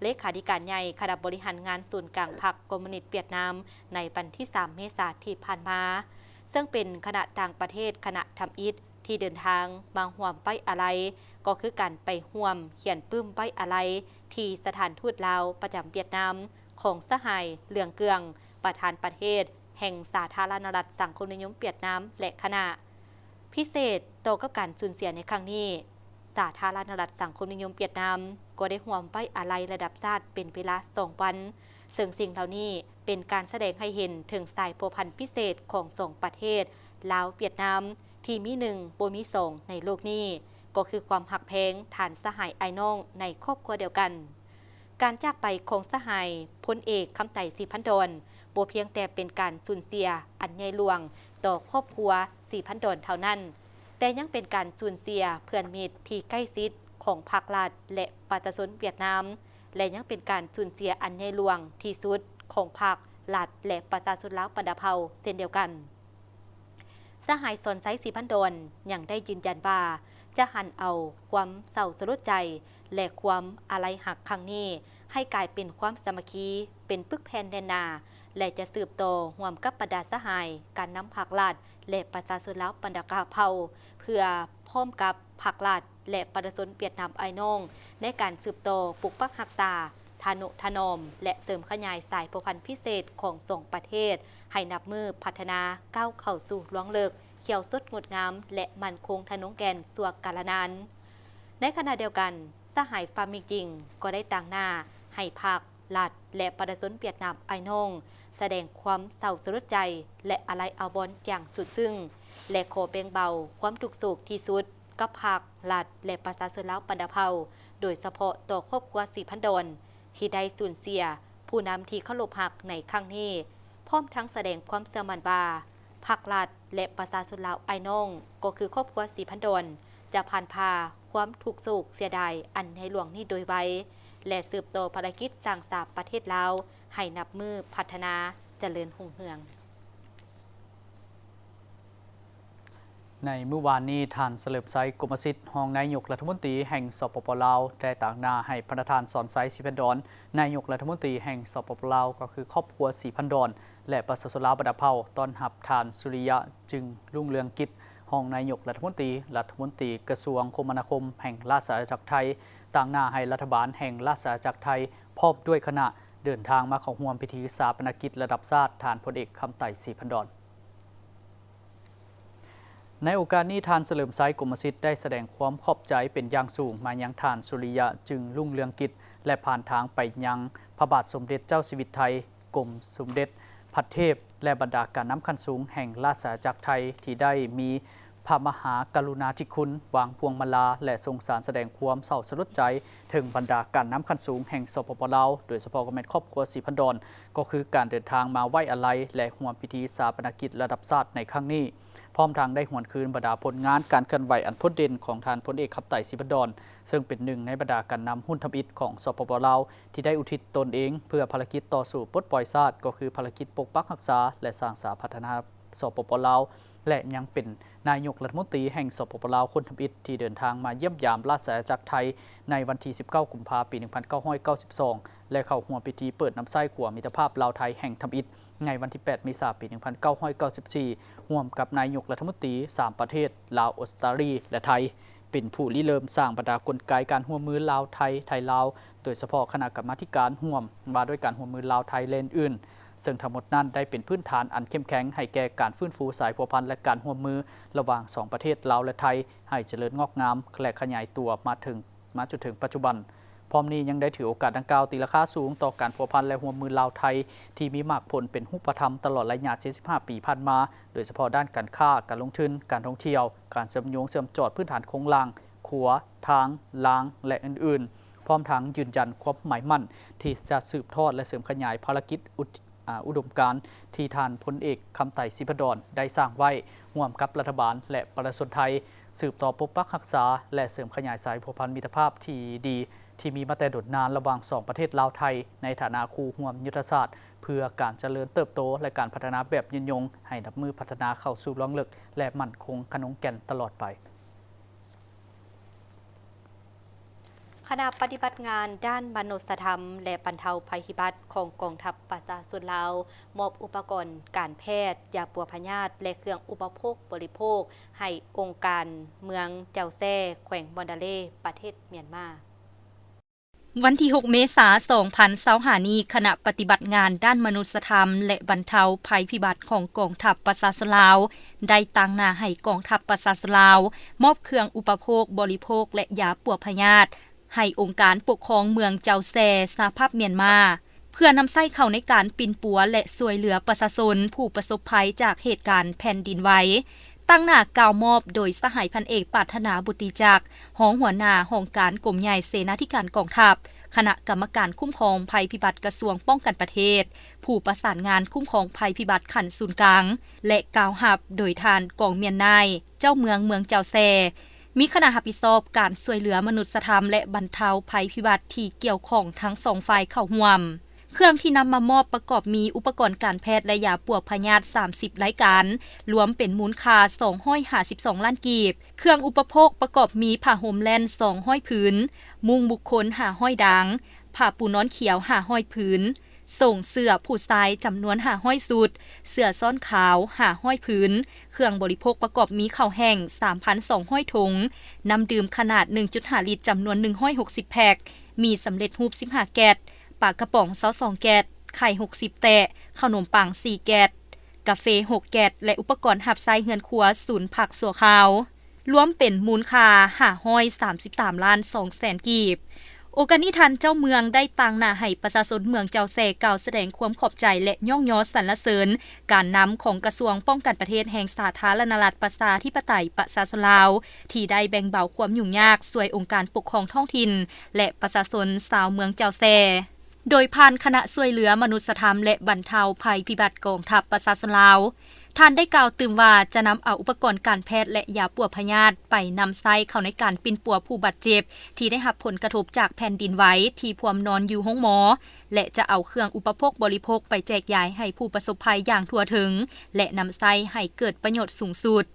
ເລຂາທິການໃຫຍ່ຄະນະບໍລິຫານງານສູນກາງພັກຄອມມູນິດຫວຽດນາມ ໃນວັນທີສາມ ເມສາທີ່ຜ່ານມາ, ເຊິ່ງເປັນຄະນະຕ່າງປະເທດຄະນະທຳອິດທີ່ເດີນທາງມາຮ່ວມໄວ້ອາໄລ ກໍຄືການໄປຮ່ວມຂຽນປຶ້ມໄວ້ອາໄລທີ່ສະຖານທູດລາວປະຈຳຫວຽດນາມ ຂອງສະຫາຍ ເຫຼືອງ ເກືອງ ປະທານປະເທດແຫ່ງສາທາລະນະລັດສັງຄົມນິຍົມຫວຽດນາມ ແລະ ຄະນະ. ພິເສດຕໍ່ກັບການສູນເສຍໃນຄັ້ງນີ້, ສາທາລະນະລັດສັງຄົມນິຍົມຫວຽດນາມກໍໄດ້ຮ່ວມໄວ້ອາໄລລະດັບຊາດເປັນເວລາສອງວັນ, ເຊິ່ງສິ່ງເຫຼົ່ານີ້ເປັນການສະແດງໃຫ້ເຫັນເຖິງສາຍພົວພັນພິເສດຂອງສອງປະເທດ ລາວ-ຫວຽດນາມ ທີ່ມີໜຶ່ງບໍ່ມີສອງໃນໂລກນີ້, ກໍຄືຄວາມຮັກແພງທ່ານສະຫາຍອ້າຍນ້ອງໃນຄອບຄົວດຽວກັນ. ການຈາກໄປຂອງສະຫາຍພົນເອກ ຄຳໄຕ ສີພັນດອນ ບໍ່ພຽງແຕ່ເປັນການສູນເສຍອັນໃຫຍ່ຫຼວງຕໍ່ຄອບຄົວສີພັນດອນເທົ່ານັ້ນ, ແຕ່ຍັງເປັນການສູນເສຍເພື່ອນມິດທີ່ໃກ້ຊິດຂອງພັກລັດ ແລະ ປະຊາຊົນຫວຽດນາມ, ແລະ ຍັງເປັນການສູນເສຍອັນໃຫຍ່ຫຼວງທີ່ສຸດຂອງພັກລັດ ແລະ ປະຊາຊົນລາວບັນດາເຜົ່າເຊັ່ນດຽວກັນ. ສະຫາຍ ສອນໄຊ ສີພັນດອນ ຍັງໄດ້ຢືນຢັນວ່າ ຈະຫັນເອົາຄວາມເສົ້າສະຫຼົດໃຈ ແລະ ຄວາມອາໄລຮັກຄັ້ງນີ້ ໃຫ້ກາຍເປັນຄວາມສາມັກຄີ, ເປັນປຶກແຜ່ນແໜ້ນໜາ ແລະ ຈະສືບຕໍ່ຮ່ວມກັບບັນດາສະຫາຍການນຳພັກລັດ ແລະ ປະຊາຊົນລາວບັນດາເຜົ່າ ເພື່ອພ້ອມກັບພັກລັດ ແລະ ປະຊາຊົນຫວຽດນາມອ້າຍນ້ອງ ໃນການສືບຕໍ່ປົກປັກຮັກສາ, ທະນຸຖະໜອມ ແລະ ເສີມຂະຫຍາຍສາຍພົວພັນພິເສດຂອງສອງປະເທດ ໃຫ້ນັບມື້ພັດທະນາກ້າວເຂົ້າສູ່ລວງເລິກ, ຂຽວສົດງົດງາມ ແລະ ໝັ້ນຄົງທະນົງແກ່ນຊົ່ວກາລະນານ. ໃນຂະນະດຽວກັນ, ສະຫາຍ ຟາມມິງຈິງ ກໍໄດ້ຕາງໜ້າໃຫ້ພັກ, ລັດ ແລະ ປະຊາຊົນຫວຽດນາມອ້າຍນ້ອງ ສະແດງຄວາມເສົ້າສະຫຼົດໃຈ ແລະ ອາໄລອາວອນຢ່າງສຸດຊຶ້ງ ແລະ ຂໍແບ່ງເບົາຄວາມທຸກໂສກທີ່ສຸດ ກັບພັກ, ລັດ ແລະ ປະຊາຊົນລາວບັນດາເຜົ່າ, ໂດຍສະເພາະຕໍ່ຄອບຄົວສີພັນດອນ ທີ່ໄດ້ສູນເສຍຜູ້ນຳທີ່ເຄົາລົບຮັກໃນຄັ້ງນີ້, ພ້ອມທັງສະແດງຄວາມເຊື່ອໝັ້ນວ່າ ພັກລັດ ແລະ ປະຊາຊົນລາວອ້າຍນ້ອງ ກໍຄືຄອບຄົວສີພັນດອນ ຈະຜ່ານຜ່າຄວາມທຸກໂສກເສຍດາຍອັນໃຫຍ່ຫຼວງນີ້ໂດຍໄວ ແລະ ສືບຕໍ່ພາລະກິດສ້າງສາປະເທດລາວ ໃຫ້ນັບມື້ພັດທະນາຈະເລີນຮຸ່ງເຮືອງ. ໃນມື້ວານນີ້, ທ່ານ ສະເຫຼີມໄຊ ກົມມະສິດ ຮອງນາຍົກລັດຖະມົນຕີແຫ່ງ ສປປ ລາວ ໄດ້ຕາງໜ້າໃຫ້ພະນະທ່ານ ສອນໄຊ ສີພັນດອນ ນາຍົກລັດຖະມົນຕີແຫ່ງ ສປປ ລາວ ກໍຄືຄອບຄົວສີພັນດອນ ແລະ ປະຊາຊົນລາວບັນດາເຜົ່າ ຕ້ອນຮັບທ່ານ ສຸລິຍະ ຈຶ່ງລຸງເຮືອງກິດ ຮອງນາຍົກລັດຖະມົນຕີ, ລັດຖະມົນຕີກະຊວງຄົມມະນາຄົມແຫ່ງລາຊະອານາຈັກໄທ, ຕາງໜ້າໃຫ້ລັດຖະບານແຫ່ງລາຊະອານາຈັກໄທ ພ້ອມດ້ວຍຄະນະ ເດີນທາງມາເຂົ້າຮ່ວມພິທີຊາປະນະກິດລະດັບຊາດ ທ່ານພົນເອກ ຄຳໄຕ ສີພັນດອນ. ໃນໂອກາດນີ້, ທ່ານ ສະເຫຼີມໄຊ ກົມມະສິດ ໄດ້ສະແດງຄວາມຂອບໃຈເປັນຢ່າງສູງມາຍັງທ່ານ ສຸລິຍະ ຈຶ່ງລຸງເຮືອງກິດ ແລະ ຜ່ານທາງໄປຍັງພະບາດສົມເດັດເຈົ້າຊີວິດໄທ ກົມສົມເດັດພັດເທບ ແລະ ບັນດາການນຳຂັ້ນສູງແຫ່ງລາຊະອານາຈັກໄທ ທີ່ໄດ້ມີພະມະຫາກະລຸນາທິຄຸນ ວາງພວງມາລາ ແລະ ສົ່ງສານສະແດງຄວາມເສົ້າສະຫຼົດໃຈ ເຖິງບັນດາການນຳຂັ້ນສູງແຫ່ງ ສປປ ລາວ, ໂດຍສະເພາະກໍແມ່ນຄອບຄົວສີພັນດອນ, ກໍຄືການເດີນທາງມາໄວ້ອາໄລ ແລະ ຮ່ວມພິທີຊາປະນະກິດລະດັບຊາດໃນຄັ້ງນີ້, ພ້ອມທັງໄດ້ຫວນຄືນບັນດາຜົນງານການເຄື່ອນໄຫວອັນໂດດເດັ່ນຂອງທ່ານພົນເອກ ຄຳໄຕ ສີພັນດອນ, ເຊິ່ງເປັນໜຶ່ງໃນບັນດາການນຳຮຸ່ນທຳອິດຂອງ ສປປ ລາວ ທີ່ໄດ້ອຸທິດຕົນເອງເພື່ອພາລະກິດຕໍ່ສູ້ປົດປ່ອຍຊາດ, ກໍຄືພາລະກິດປົກປັກຮັກສາ ແລະ ສ້າງສາພັດທະນາ ສປປ ລາວ ແລະ ຍັງເປັນນາຍົກລັດຖະມົນຕີແຫ່ງ ສປປ ລາວ ຄົນທຳອິດທີ່ເດີນທາງມາຢ້ຽມຢາມລາຊະອານາຈັກໄທ ໃນວັນທີສິບເກົ້າ ກຸມພາ ປີໜຶ່ງພັນເກົ້າຮ້ອຍເກົ້າສິບສອງ ແລະ ເຂົ້າຮ່ວມພິທີເປີດນຳໃຊ້ຂົວມິດຕະພາບລາວໄທແຫ່ງທຳອິດ ໃນວັນທີແປດ ເມສາ ປີໜຶ່ງພັນເກົ້າຮ້ອຍເກົ້າສິບສີ່ ຮ່ວມກັບນາຍົກລັດຖະມົນຕີສາມປະເທດ ລາວ, ອົດສະຕາລີ ແລະ ໄທ ເປັນຜູ້ລິເລີ່ມສ້າງບັນດາກົນໄກການຮ່ວມມືລາວ-ໄທ, ໄທ-ລາວ, ໂດຍສະເພາະຄະນະກຳມາທິການຮ່ວມວ່າດ້ວຍການຮ່ວມມືລາວ-ໄທ ແລະ ອື່ນໆ, ເຊິ່ງທັງໝົດນັ້ນໄດ້ເປັນພື້ນຖານອັນເຂັ້ມແຂງໃຫ້ແກ່ການຟື້ນຟູສາຍພົວພັນ ແລະ ການຮ່ວມມືລະຫວ່າງສອງປະເທດລາວ ແລະ ໄທ ໃຫ້ຈະເລີນງອກງາມ ແລະ ຂະຫຍາຍຕົວມາເຖິງ ມາຈົນເຖິງປັດຈຸບັນ. ພ້ອມນີ້ຍັງໄດ້ຖືໂອກາດດັ່ງກ່າວຕີລາຄາສູງຕໍ່ການພົວພັນ ແລະ ຮ່ວມມືລາວ-ໄທ ທີ່ມີໝາກຜົນເປັນຮູບປະທຳຕະຫຼອດໄລຍະເຈັດສິບຫ້າປີຜ່ານມາ, ໂດຍສະເພາະດ້ານການຄ້າ, ການລົງທຶນ, ການທ່ອງທ່ຽວ, ການເຊື່ອມໂຍງເຊື່ອມຈອດພື້ນຖານໂຄງລ່າງ, ຂົວ, ທາງ, ລາງ ແລະ ອື່ນໆ, ພ້ອມທັງຢືນຢັນຄວາມໝາຍໝັ້ນທີ່ຈະສືບທອດ ແລະ ເສີມຂະຫຍາຍພາລະກິດອຸດ ອາ ອຸດົມການທີ່ທ່ານພົນເອກ ຄຳໄຕ ສີພັນດອນ ໄດ້ສ້າງໄວ້ ຮ່ວມກັບລັດຖະບານ ແລະ ປະຊາຊົນໄທ, ສືບຕໍ່ປົກປັກຮັກສາ ແລະ ເສີມຂະຫຍາຍສາຍພົວພັນມິດຕະພາບທີ່ດີ ທີ່ມີມາແຕ່ດົນນານລະຫວ່າງສອງປະເທດລາວ-ໄທ ໃນຖານະຄູ່ຮ່ວມຍຸດທະສາດ ເພື່ອການຈະເລີນເຕີບໂຕ ແລະ ການພັດທະນາແບບຍືນຍົງ ໃຫ້ນັບມື້ພັດທະນາເຂົ້າສູ່ລວງເລິກ ແລະ ໝັ້ນຄົງຂະໜົງແກ່ນຕະຫຼອດໄປ. ຄະນະປະຕິບັດງານດ້ານມະນຸດສະທຳ ແລະ ບັນເທົາໄພພິບັດຂອງກອງທັບປະຊາຊົນລາວ ມອບອຸປະກອນການແພດ, ຢາປົວພະຍາດ ແລະ ເຄື່ອງອຸປະໂພກບໍລິໂພກ ໃຫ້ອົງການເມືອງເຈົ້າແຊ ແຂວງມານດາເລ ປະເທດມຽນມາ. ວັນທີຫົກ ເມສາ ສອງພັນຊາວຫ້ານີ້, ຄະນະປະຕິບັດງານດ້ານມະນຸດສະທຳ ແລະ ບັນເທົາໄພພິບັດຂອງກອງທັບປະຊາຊົນລາວ ໄດ້ຕາງໜ້າໃຫ້ກອງທັບປະຊາຊົນລາວ ມອບເຄື່ອງອຸປະໂພກບໍລິໂພກ ແລະ ຢາປົວພະຍາດ ໃຫ້ອົງການປົກຄອງເມືອງເຈົ້າແຊ ສະຫະພາບມຽນມາ ເພື່ອນຳໃຊ້ເຂົ້າໃນການປິ່ນປົວ ແລະ ຊ່ວຍເຫຼືອປະຊາຊົນຜູ້ປະສົບໄພຈາກເຫດການແຜ່ນດິນໄຫວ. ຕາງໜ້າກ່າວມອບໂດຍສະຫາຍພັນເອກ ປາດຖະໜາ ບຸດຕິຈັກ ຮອງຫົວໜ້າຫ້ອງການກົມໃຫຍ່ເສນາທິການກອງທັບ, ຄະນະກຳມະການຄຸ້ມຄອງໄພພິບັດກະຊວງປ້ອງກັນປະເທດ, ຜູ້ປະສານງານຄຸ້ມຄອງໄພພິບັດຂັ້ນສູນກາງ ແລະ ກ່າວຮັບໂດຍທ່ານ ກອງມຽນນາຍ ເຈົ້າເມືອງເມືອງເຈົ້າແຊ, ມີຄະນະຮັບຜິດຊອບການຊ່ວຍເຫຼືອມະນຸດສະທຳ ແລະ ບັນເທົາໄພພິບັດທີ່ກ່ຽວຂ້ອງທັງສອງຝ່າຍເຂົ້າຮ່ວມ. ເຄື່ອງທີ່ນຳມາມອບປະກອບມີອຸປະກອນການແພດ ແລະ ຢາປົວພະຍາດ ສາມສິບລາຍການ, ລວມເປັນມູນຄ່າ ສອງຮ້ອຍຫ້າສິບສອງລ້ານກີບ. ເຄື່ອງອຸປະໂພກປະກອບມີຜ້າຫົ່ມແລ່ນ ສອງຮ້ອຍຜືນ, ມຸ້ງບຸກຄົນ ຫ້າຮ້ອຍດາງ, ຜ້າປູນອນຂຽວ ຫ້າຮ້ອຍຜືນ, ໂສ້ງເສື້ອຜູ້ຊາຍຈຳນວນ ຫ້າຮ້ອຍຊຸດ, ເສື້ອຊ້ອນຂາວ ຫ້າຮ້ອຍຜືນ, ເຄື່ອງບໍລິໂພກປະກອບມີເຂົ້າແຫ້ງ ສາມພັນສອງຮ້ອຍຖົງ, ນ້ຳດື່ມຂະໜາດ ໜຶ່ງຈຸດຫ້າລິດ ຈຳນວນ ໜຶ່ງຮ້ອຍຫົກສິບແພັກ, ໝີ່ສຳເລັດຮູບ ສິບຫ້າແກັດ, ປາກະປ໋ອງ ຊາວສອງແກັດ, ໄຂ່ ຫົກສິບແຕະ, ເຂົ້າໜົມປັງ ສີ່ແກັດ, ກາເຟ ຫົກແກັດ ແລະ ອຸປະກອນຮັບໃຊ້ເຮືອນຄົວສູນພັກຊົ່ວຄາວ, ລວມເປັນມູນຄ່າ ຫ້າຮ້ອຍສາມສິບສາມລ້ານສອງແສນກີບ. ໂອກາດນີ້ ທ່ານເຈົ້າເມືອງໄດ້ຕາງໜ້າໃຫ້ປະຊາຊົນເມືອງເຈົ້າແຊກ່າວສະແດງຄວາມຂອບໃຈ ແລະ ຍ້ອງຍໍສັນລະເສີນການນຳຂອງກະຊວງປ້ອງກັນປະເທດແຫ່ງສາທາລະນະລັດປະຊາທິປະໄຕປະຊາຊົນລາວ ທີ່ໄດ້ແບ່ງເບົາຄວາມຫຍຸ້ງຍາກຊ່ວຍອົງການປົກຄອງທ້ອງຖິ່ນ ແລະ ປະຊາຊົນຊາວເມືອງເຈົ້າແຊ. ໂດຍຜ່ານຄະນະຊ່ວຍເຫຼືອມະນຸດສະທຳ ແລະ ບັນເທົາໄພພິບັດກອງທັບປະຊາຊົນລາວ, ທ່ານໄດ້ກ່າວຕື່ມວ່າ ຈະນຳເອົາອຸປະກອນການແພດ ແລະ ຢາປົວພະຍາດໄປນຳໃຊ້ເຂົ້າໃນການປິ່ນປົວຜູ້ບາດເຈັບທີ່ໄດ້ຮັບຜົນກະທົບຈາກແຜ່ນດິນໄຫວທີ່ພວມນອນຢູ່ໂຮງໝໍ ແລະ ຈະເອົາເຄື່ອງອຸປະໂພກບໍລິໂພກໄປແຈກຢາຍໃຫ້ຜູ້ປະສົບໄພຢ່າງທົ່ວເຖິງ ແລະ ນຳໃຊ້ໃຫ້ເກີດປະໂຫຍດສູງສຸດ.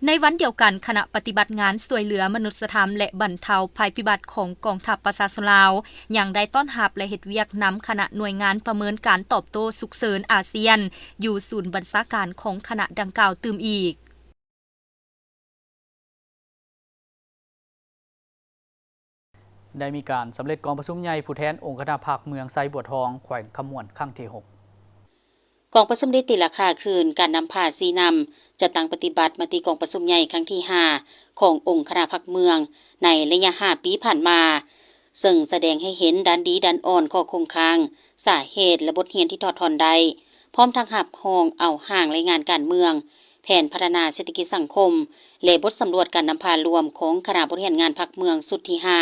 ໃນວັນດຽວກັນ, ຄະນະປະຕິບັດງານຊ່ວຍເຫຼືອມະນຸດສະທຳ ແລະ ບັນເທົາໄພພິບັດຂອງກອງທັບປະຊາຊົນລາວ ຍັງໄດ້ຕ້ອນຮັບ ແລະ ເຮັດວຽກນຳຄະນະໜ່ວຍງານປະເມີນການຕອບໂຕ້ສຸກເສີນອາຊຽນ ຢູ່ສູນບັນຊາການຂອງຄະນະດັ່ງກ່າວຕື່ມອີກ. ໄດ້ມີການສຳເລັດກອງປະຊຸມໃຫຍ່ຜູ້ແທນອົງຄະນະພັກເມືອງໄຊບົວທອງ ແຂວງຄຳມ່ວນ ຄັ້ງທີຫົກ. ກອງປະຊຸມໄດ້ຕີລາຄາຄືນການນຳພາຊີ້ນຳ ຈັດຕັ້ງປະຕິບັດມະຕິກອງປະຊຸມໃຫຍ່ຄັ້ງທີຫ້າ ຂອງອົງຄະນະພັກເມືອງ ໃນໄລຍະຫ້າປີຜ່ານມາ, ເຊິ່ງສະແດງໃຫ້ເຫັນດ້ານດີດ້ານອ່ອນ, ຂໍ້ຄົງຄ້າງ, ສາເຫດ ແລະ ບົດຮຽນທີ່ຖອດຖອນໄດ້, ພ້ອມທັງຮັບຮອງເອົາຮ່າງລາຍງານການເມືອງ, ແຜນພັດທະນາເສດຖະກິດສັງຄົມ ແລະ ບົດສຳຫຼວດການນຳພາລວມຂອງຄະນະບໍລິຫານງານພັກເມືອງຊຸດທີຫ້າ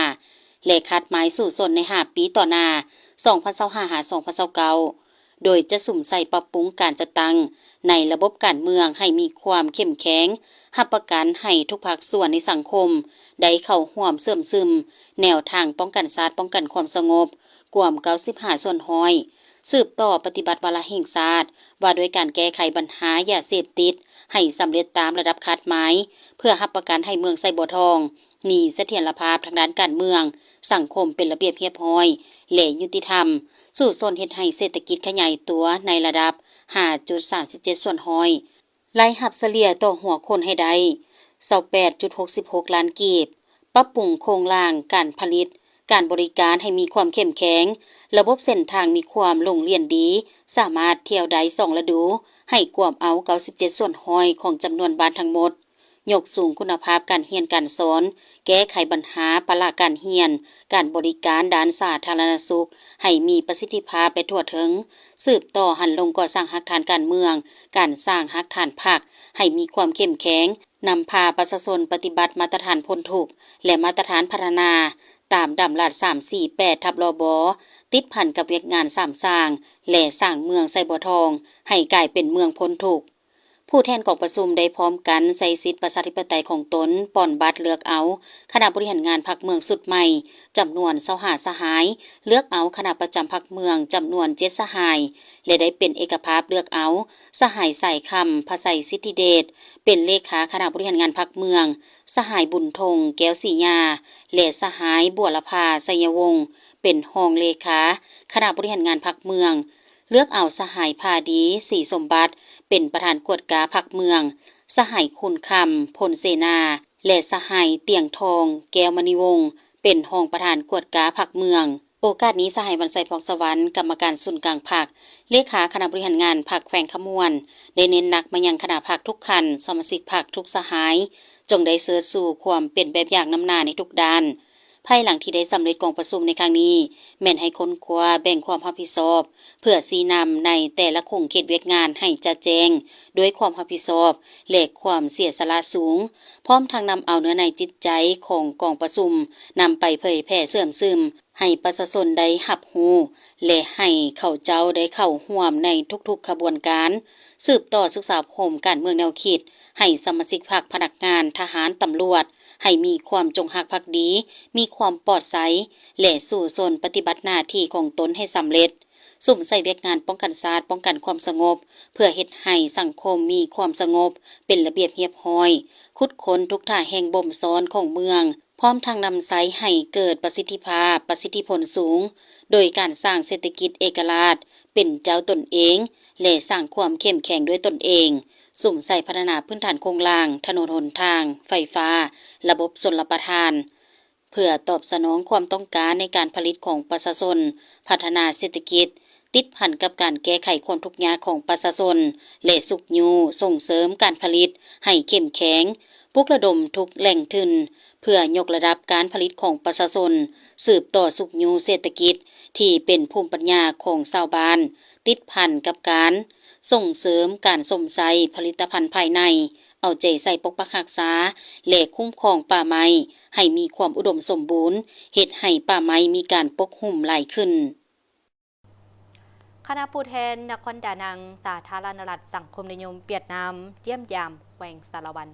ແລະ ຄາດໝາຍສູ້ຊົນໃນຫ້າປີຕໍ່ໜ້າ ສອງພັນຊາວຫ້າ ຫາ ສອງພັນຊາວເກົ້າ ໂດຍຈະສຸມໃສ່ປັບປຸງການຈັດຕັ້ງໃນລະບົບການເມືອງໃຫ້ມີຄວາມເຂັ້ມແຂງ, ຮັບປະກັນໃຫ້ທຸກພາກສ່ວນໃນສັງຄົມໄດ້ເຂົ້າຮ່ວມເຊື່ອມຊຶມແນວທາງປ້ອງກັນຊາດ, ປ້ອງກັນຄວາມສະຫງົບ ກວມເກົ້າສິບຫ້າສ່ວນຮ້ອຍ, ສືບຕໍ່ປະຕິບັດວາລະແຫ່ງຊາດວ່າດ້ວຍການແກ້ໄຂບັນຫາຢາເສບຕິດໃຫ້ສຳເລັດຕາມລະດັບຄາດໝາຍ, ເພື່ອຮັບປະກັນໃຫ້ເມືອງໄຊບົວທອງ ມີສະຖຽນລະພາບທາງດ້ານການເມືອງ, ສັງຄົມເປັນລະບຽບຮຽບຮ້ອຍ ແລະ ຍຸຕິທຳ, ສູ້ຊົນເຮັດໃຫ້ເສດຖະກິດຂະຫຍາຍຕົວໃນລະດັບຫ້າຈຸດສາມສິບເຈັດສ່ວນຮ້ອຍ, ລາຍຮັບສະເລ່ຍຕໍ່ຫົວຄົນໃຫ້ໄດ້ຊາວແປດຈຸດຫົກສິບຫົກລ້ານກີບ, ປັບປຸງໂຄງລ່າງການຜະລິດ, ການບໍລິການໃຫ້ມີຄວາມເຂັ້ມແຂງ, ລະບົບເສັ້ນທາງມີຄວາມໂລ່ງລ່ຽນດີ, ສາມາດທ່ຽວໄດ້ສອງລະດູ, ໃຫ້ກວມເອົາເກົ້າສິບເຈັດສ່ວນຮ້ອຍຂອງຈຳນວນບ້ານທັງໝົດ. ຍົກສູງຄຸນນະພາບການຮຽນການສອນ, ແກ້ໄຂບັນຫາພາລະການຮຽນ, ການບໍລິການດ້ານສາທາລະນະສຸກໃຫ້ມີປະສິດທິພາບ ແລະ ທົ່ວເຖິງ, ສືບຕໍ່ຫັນລົງກໍ່ສ້າງຮາກຖານການເມືອງ, ການສ້າງຮາກຖານພັກໃຫ້ມີຄວາມເຂັ້ມແຂງ, ນຳພາປະຊາຊົນປະຕິບັດມາດຕະຖານພົ້ນທຸກ ແລະ ມາດຕະຖານພັດທະນາ ຕາມດຳລັດສາມສີ່ແປດທັບ ລບ ຕິດພັນກັບວຽກງານສາມສ້າງ ແລະ ສ້າງເມືອງໄຊບົວທອງໃຫ້ກາຍເປັນເມືອງພົ້ນທຸກ. ຜູ້ແທນກອງປະຊຸມໄດ້ພ້ອມກັນໃຊ້ສິດປະຊາທິປະໄຕຂອງຕົນ ປ່ອນບັດເລືອກເອົາຄະນະບໍລິຫານງານພັກເມືອງຊຸດໃໝ່ ຈຳນວນຊາວຫ້າສະຫາຍ, ເລືອກເອົາຄະນະປະຈຳພັກເມືອງຈຳນວນເຈັດສະຫາຍ ແລະ ໄດ້ເປັນເອກະພາບເລືອກເອົາ ສະຫາຍ ສາຍຄຳ ພະໄຊສິດທິເດດ ເປັນເລຂາຄະນະບໍລິຫານງານພັກເມືອງ, ສະຫາຍ ບຸນທົງ ແກ້ວສີຍາ ແລະ ສະຫາຍ ບົວລະພາ ໄຊຍະວົງ ເປັນຮອງເລຂາຄະນະບໍລິຫານງານພັກເມືອງ, ເລືອກເອົາສະຫາຍ ພາດີ ສີສົມບັດ ເປັນປະທານກວດກາພັກເມືອງ, ສະຫາຍ ຄູນຄຳ ພົນເສນາ ແລະ ສະຫາຍ ຕຽງທອງ ແກ້ວມະນີວົງ ເປັນຮອງປະທານກວດກາພັກເມືອງ. ໂອກາດນີ້ ສະຫາຍ ວັນໄຊ ພອກສະຫວັນ ກຳມະການສູນກາງພັກ, ເລຂາຄະນະບໍລິຫານງານພັກແຂວງຄຳມ່ວນ ໄດ້ເນັ້ນໜັກມາຍັງຄະນະພັກທຸກຂັ້ນ, ສະມາຊິກພັກທຸກສະຫາຍ ຈົ່ງໄດ້ເຊີດຊູຄວາມເປັນແບບຢ່າງນຳໜ້າໃນທຸກດ້ານ. ພາຍຫຼັງທີ່ໄດ້ສຳເລັດກອງປະຊຸມໃນຄັ້ງນີ້ ແມ່ນໃຫ້ຄົ້ນຄວ້າແບ່ງຄວາມຮັບຜິດຊອບ ເພື່ອຊີ້ນຳໃນແຕ່ລະຂົງເຂດວຽກງານໃຫ້ຈະແຈ້ງ ດ້ວຍຄວາມຮັບຜິດຊອບ ແລະ ຄວາມເສຍສະຫຼະສູງ, ພ້ອມທັງນຳເອົາເນື້ອໃນຈິດໃຈຂອງກອງປະຊຸມ ນຳໄປເຜີຍແຜ່ເຊື່ອມຊຶມ ໃຫ້ປະຊາຊົນໄດ້ຮັບຮູ້ ແລະ ໃຫ້ເຂົາເຈົ້າໄດ້ເຂົ້າຮ່ວມໃນທຸກໆຂະບວນການ, ສືບຕໍ່ສຶກສາອົບຮົມການເມືອງແນວຄິດ ໃຫ້ສະມາຊິກພັກ, ພະນັກງານ, ທະຫານ, ຕຳຫຼວດ ໃຫ້ມີຄວາມຈົງຮັກພັກດີ, ມີຄວາມປອດໃສ ແລະ ສູ້ຊົນປະຕິບັດໜ້າທີ່ຂອງຕົນໃຫ້ສຳເລັດ, ສຸມໃສ່ວຽກງານປ້ອງກັນຊາດ, ປ້ອງກັນຄວາມສະຫງົບ ເພື່ອເຮັດໃຫ້ສັງຄົມມີຄວາມສະຫງົບ, ເປັນລະບຽບຮຽບຮ້ອຍ, ຂຸດຄົ້ນທຸກທ່າແຫ່ງບົ່ມຊ້ອນຂອງເມືອງ, ພ້ອມທັງນຳໃຊ້ໃຫ້ເກີດປະສິດທິພາບ, ປະສິດທິຜົນສູງ ໂດຍການສ້າງເສດຖະກິດເອກະລາດ ເປັນເຈົ້າຕົນເອງ ແລະ ສ້າງຄວາມເຂັ້ມແຂງດ້ວຍຕົນເອງ, ສຸມໃສ່ພັດທະນາພື້ນຖານໂຄງລ່າງ, ຖະໜົນຫົນທາງ, ໄຟຟ້າ, ລະບົບຊົນລະປະທານ ເພື່ອຕອບສະໜອງຄວາມຕ້ອງການໃນການຜະລິດຂອງປະຊາຊົນ, ພັດທະນາເສດຖະກິດ ຕິດພັນກັບການແກ້ໄຂຄວາມທຸກຍາກຂອງປະຊາຊົນ ແລະ ຊຸກຍູ້ສົ່ງເສີມການຜະລິດໃຫ້ເຂັ້ມແຂງ, ປຸກລະດົມທຸກແຫຼ່ງທຶນ ເພື່ອຍົກລະດັບການຜະລິດຂອງປະຊາຊົນ, ສືບຕໍ່ຊຸກຍູ້ເສດຖະກິດທີ່ເປັນພູມປັນຍາຂອງຊາວບ້ານ, ຕິດພັນກັບການສົ່ງເສີມການຊົມໃຊ້ຜະລິດຕະພັນພາຍໃນ, ເອົາໃຈໃສ່ປົກປັກຮັກສາ ແລະ ຄຸ້ມຄອງປ່າໄມ້ໃຫ້ມີຄວາມອຸດົມສົມບູນ, ເຮັດໃຫ້ປ່າໄມ້ມີການປົກຫຸ້ມຫຼາຍຂຶ້ນ. ຄະນະຜູ້ແທນນະຄອນດານັງ ສາທາລະນະລັດສັງຄົມນິຍົມຫວຽດນາມ ຢ້ຽມຢາມແຂວງສາລະວັນ.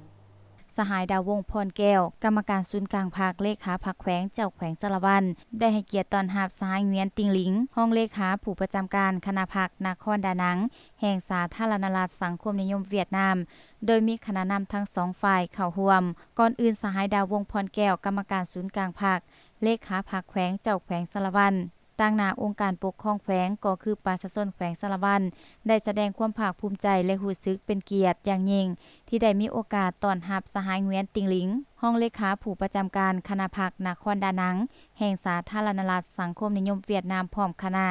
ສະຫາຍ ດາວວົງ ພອນແກ້ວ ກຳມະການສູນກາງພັກ, ເລຂາພັກແຂວງ, ເຈົ້າແຂວງສາລະວັນ ໄດ້ໃຫ້ກຽດຕ້ອນຮັບສະຫາຍ ຫງວຽນ ຕິງລິງ ຮອງເລຂາຜູ້ປະຈຳການຄະນະພັກນະຄອນດານັງ ແຫ່ງສາທາລະນະລັດສັງຄົມນິຍົມຫວຽດນາມ ໂດຍມີຄະນະນຳທັງສອງຝ່າຍເຂົ້າຮ່ວມ. ກ່ອນອື່ນ ສະຫາຍ ດາວວົງ ພອນແກ້ວ ກຳມະການສູນກາງພັກ, ເລຂາພັກແຂວງ, ເຈົ້າແຂວງສາລະວັນ ຕາງໜ້າອົງການປົກຄອງແຂວງ ກໍຄືປະຊາຊົນແຂວງສາລະວັນ ໄດ້ສະແດງຄວາມພາກພູມໃຈ ແລະ ຮູ້ສຶກເປັນກຽດຢ່າງຍິ່ງ ທີ່ໄດ້ມີໂອກາດຕ້ອນຮັບສະຫາຍ ຫງວຽນ ຕິງລິງ ຮອງເລຂາຜູ້ປະຈຳການຄະນະພັກນະຄອນດານັງ ແຫ່ງສາທາລະນະລັດສັງຄົມນິຍົມຫວຽດນາມ ພ້ອມຄະນະ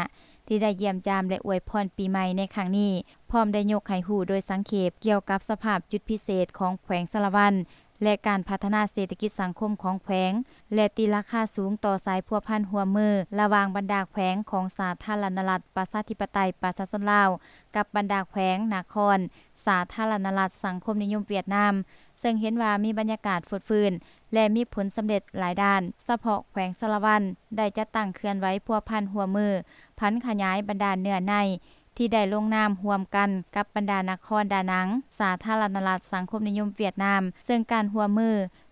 ທີ່ໄດ້ຢ້ຽມຢາມ ແລະ ອວຍພອນປີໃໝ່ໃນຄັ້ງນີ້, ພ້ອມໄດ້ຍົກໃຫ້ຮູ້ໂດຍສັງເຂບກ່ຽວກັບສະພາບຈຸດພິເສດຂອງແຂວງສາລະວັນ ແລະ ການພັດທະນາເສດຖະກິດສັງຄົມຂອງແຂວງ ແລະ ຕີລາຄາສູງຕໍ່ສາຍພົວພັນຮ່ວມມືລະຫວ່າງບັນດາແຂວງຂອງສາທາລະນະລັດປະຊາທິປະໄຕປະຊາຊົນລາວ ກັບບັນດາແຂວງ, ນະຄອນ ສາທາລະນະລັດສັງຄົມນິຍົມຫວຽດນາມ, ເຊິ່ງເຫັນວ່າມີບັນຍາກາດຟົດຟື້ນ ແລະ ມີຜົນສຳເລັດຫຼາຍດ້ານ. ສະເພາະແຂວງສາລະວັນ ໄດ້ຈັດຕັ້ງເຄື່ອນໄຫວພົວພັນຮ່ວມມື ຜັນຂະຫຍາຍບັນດາເນື້ອໃນ ທີ່ໄດ້ລົງນາມຮ່ວມກັນກັບບັນດານະຄອນດານັງ ສາທາລະນະລັດສັງຄົມນິຍົມຫວຽດນາມ, ເຊິ່ງການຮ່ວມມື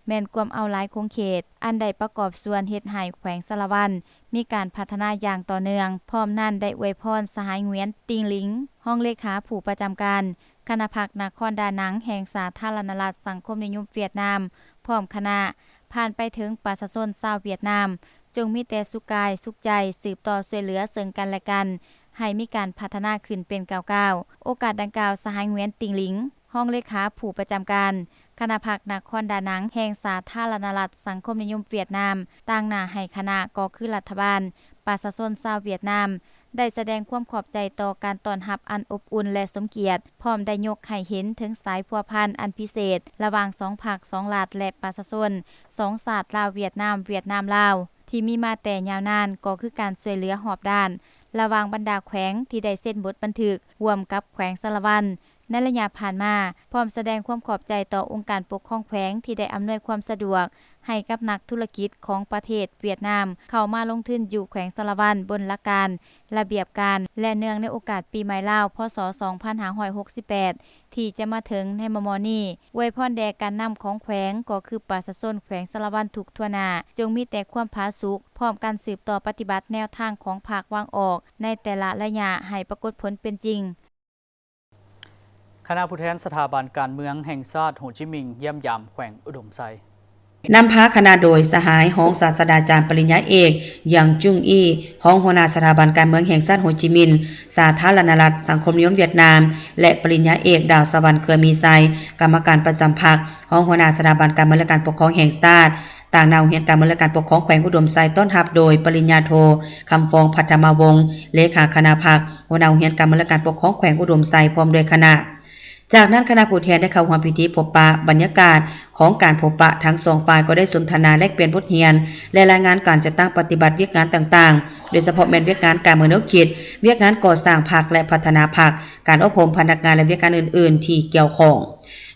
ແມ່ນກວມເອົາຫຼາຍຂົງເຂດ ອັນໄດ້ປະກອບສ່ວນເຮັດໃຫ້ແຂວງສາລະວັນມີການພັດທະນາຢ່າງຕໍ່ເນື່ອງ. ພ້ອມນັ້ນໄດ້ອວຍພອນສະຫາຍ ຫງວຽນ ຕິງລິງ ຮອງເລຂາຜູ້ປະຈຳການຄະນະພັກນະຄອນດານັງ ແຫ່ງສາທາລະນະລັດສັງຄົມນິຍົມຫວຽດນາມ ພ້ອມຄະນະ ຜ່ານໄປເຖິງປະຊາຊົນຊາວຫວຽດນາມ ຈົ່ງມີແຕ່ສຸກກາຍສຸກໃຈ ສືບຕໍ່ຊ່ວຍເຫຼືອເຊິ່ງກັນແລະກັນ ໃຫ້ມີການພັດທະນາຂຶ້ນເປັນກ້າວໆ. ໂອກາດດັ່ງກ່າວ ສະຫາຍ ຫງວຽນ ຕິງລິງ ຮອງເລຂາຜູ້ປະຈຳການຄະນະພັກນະຄອນດານັງ ແຫ່ງສາທາລະນະລັດສັງຄົມນິຍົມຫວຽດນາມ ຕາງໜ້າໃຫ້ຄະນະ ກໍຄືລັດຖະບານ, ປະຊາຊົນຊາວຫວຽດນາມ ໄດ້ສະແດງຄວາມຂອບໃຈຕໍ່ການຕ້ອນຮັບອັນອົບອຸ່ນ ແລະ ສົມກຽດ, ພ້ອມໄດ້ຍົກໃຫ້ເຫັນເຖິງສາຍພົວພັນອັນພິເສດລະຫວ່າງສອງພັກ, ສອງລັດ ແລະ ປະຊາຊົນສອງຊາດ ລາວ-ຫວຽດນາມ, ຫວຽດນາມ-ລາວ ທີ່ມີມາແຕ່ຍາວນານ, ກໍຄືການຊ່ວຍເຫຼືອຮອບດ້ານ ລະຫວ່າງບັນດາແຂວງທີ່ໄດ້ເຊັນບົດບັນທຶກຮ່ວມກັບແຂວງສາລະວັນ ໃນໄລຍະຜ່ານມາ, ພ້ອມສະແດງຄວາມຂອບໃຈຕໍ່ອົງການປົກຄອງແຂວງທີ່ໄດ້ອຳນວຍຄວາມສະດວກໃຫ້ກັບນັກທຸລະກິດຂອງປະເທດຫວຽດນາມເຂົ້າມາລົງທຶນຢູ່ແຂວງສາລະວັນບົນຫຼັກການລະບຽບການ ແລະ ເນື່ອງໃນໂອກາດປີໃໝ່ລາວ ພ.ສ. ສອງພັນຫ້າຮ້ອຍຫົກສິບແປດ ທີ່ຈະມາເຖິງໃນມໍ່ໆນີ້, ອວຍພອນແດ່ການນຳຂອງແຂວງ ກໍຄືປະຊາຊົນແຂວງສາລະວັນທຸກທົ່ວໜ້າ ຈົ່ງມີແຕ່ຄວາມຜາສຸກ, ພ້ອມກັນສືບຕໍ່ປະຕິບັດແນວທາງຂອງພັກວາງອອກໃນແຕ່ລະໄລຍະໃຫ້ປາກົດຜົນເປັນຈິງ. ຄະນະຜູ້ແທນສະຖາບັນການເມືອງແຫ່ງຊາດໂຮຈິມິນ ຢ້ຽມຢາມແຂວງອຸດົມໄຊ. ນຳພາຄະນະໂດຍ ສະຫາຍຮອງສາດສະດາຈານປະລິນຍາເອກ ຢາງຈຸ້ງອີ່ ຮອງຫົວໜ້າສະຖາບັນການເມືອງແຫ່ງຊາດໂຮຈິມິນ ສາທາລະນະລັດສັງຄົມນິຍົມຫວຽດນາມ ແລະ ປະລິນຍາເອກ ດາວສະຫວັນ ເຄືອມີໄຊ ກຳມະການປະຈຳພັກ, ຮອງຫົວໜ້າສະຖາບັນການເມືອງ ແລະ ການປົກຄອງແຫ່ງຊາດ, ຕາງໜ້າໂຮງຮຽນການເມືອງ ແລະ ການປົກຄອງແຂວງອຸດົມໄຊ ຕ້ອນຮັບໂດຍປະລິນຍາໂທ ຄຳຟອງ ພັດທະມາວົງ ເລຂາຄະນະພັກ, ຫົວໜ້າໂຮງຮຽນການເມືອງ ແລະ ການປົກຄອງແຂວງອຸດົມໄຊ ພ້ອມດ້ວຍຄະນະ. ຈາກນັ້ນ ຄະນະຜູ້ແທນໄດ້ເຂົ້າຮ່ວມພິທີພົບປະ. ບັນຍາກາດຂອງການພົບປະ, ທັງສອງຝ່າຍກໍໄດ້ສົນທະນາແລກປ່ຽນບົດຮຽນ ແລະ ລາຍງານການຈັດຕັ້ງປະຕິບັດວຽກງານຕ່າງໆ, ໂດຍສະເພາະແມ່ນວຽກງານການເມືອງແນວຄິດ, ວຽກງານກໍ່ສ້າງພັກ ແລະ ພັດທະນາພັກ, ການອົບຮົມພະນັກງານ ແລະ ວຽກງານອື່ນໆທີ່ກ່ຽວຂ້ອງ.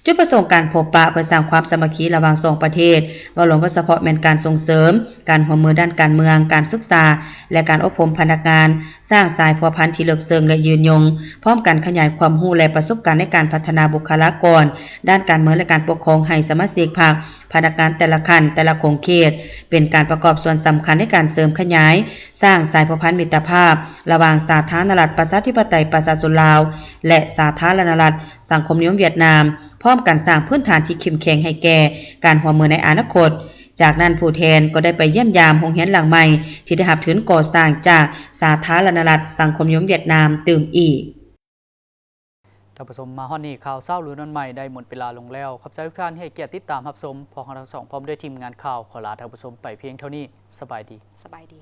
ຈຸດປະສົງການພົບປະເພື່ອສ້າງຄວາມສາມັກຄີລະຫວ່າງສອງປະເທດ, ເວົ້າລວມ ເວົ້າສະເພາະແມ່ນການສົ່ງເສີມການຮ່ວມມືດ້ານການເມືອງ, ການສຶກສາ ແລະ ການອົບຮົມພະນັກງານ, ສ້າງສາຍພົວພັນທີ່ເລິກເຊິ່ງ ແລະ ຍືນຍົງ, ພ້ອມກັນຂະຫຍາຍຄວາມຮູ້ ແລະ ປະສົບການໃນການພັດທະນາບຸກຄະລາກອນດ້ານການເມືອງ ແລະ ການປົກຄອງໃຫ້ສະມາຊິກພັກ, ພະນັກງານແຕ່ລະຂັ້ນ, ແຕ່ລະຂົງເຂດ ເປັນການປະກອບສ່ວນສຳຄັນໃນການເສີມຂະຫຍາຍສ້າງສາຍພົວພັນມິດຕະພາບລະຫວ່າງສາທາລະນະລັດປະຊາທິປະໄຕປະຊາຊົນລາວ ແລະ ສາທາລະນະລັດສັງຄົມນິຍົມຫວຽດນາມ, ພ້ອມກັນສ້າງພື້ນຖານທີ່ເຂັ້ມແຂງໃຫ້ແກ່ການຮ່ວມມືໃນອະນາຄົດ. ຈາກນັ້ນ ຜູ້ແທນກໍໄດ້ໄປຢ້ຽມຢາມໂຮງຮຽນຫຼັງໃໝ່ທີ່ໄດ້ຮັບທຶນກໍ່ສ້າງຈາກສາທາລະນະລັດສັງຄົມນິຍົມຫວຽດນາມຕື່ມອີກ. ທ່ານຜູ້ຊົມ, ມາຮອດນີ້ ຂ່າວເຊົ້າຫຼືນອນໃໝ່ໄດ້ໝົດເວລາລົງແລ້ວ. ຂອບໃຈທຸກທ່ານທີ່ໃຫ້ກຽດຕິດຕາມຮັບຊົມ. ພວກເຮົາທັງສອງ ພ້ອມດ້ວຍທີມງານຂ່າວ ຂໍລາທ່ານຜູ້ຊົມໄປພຽງເທົ່ານີ້. ສະບາຍດີ. ສະບາຍດີ.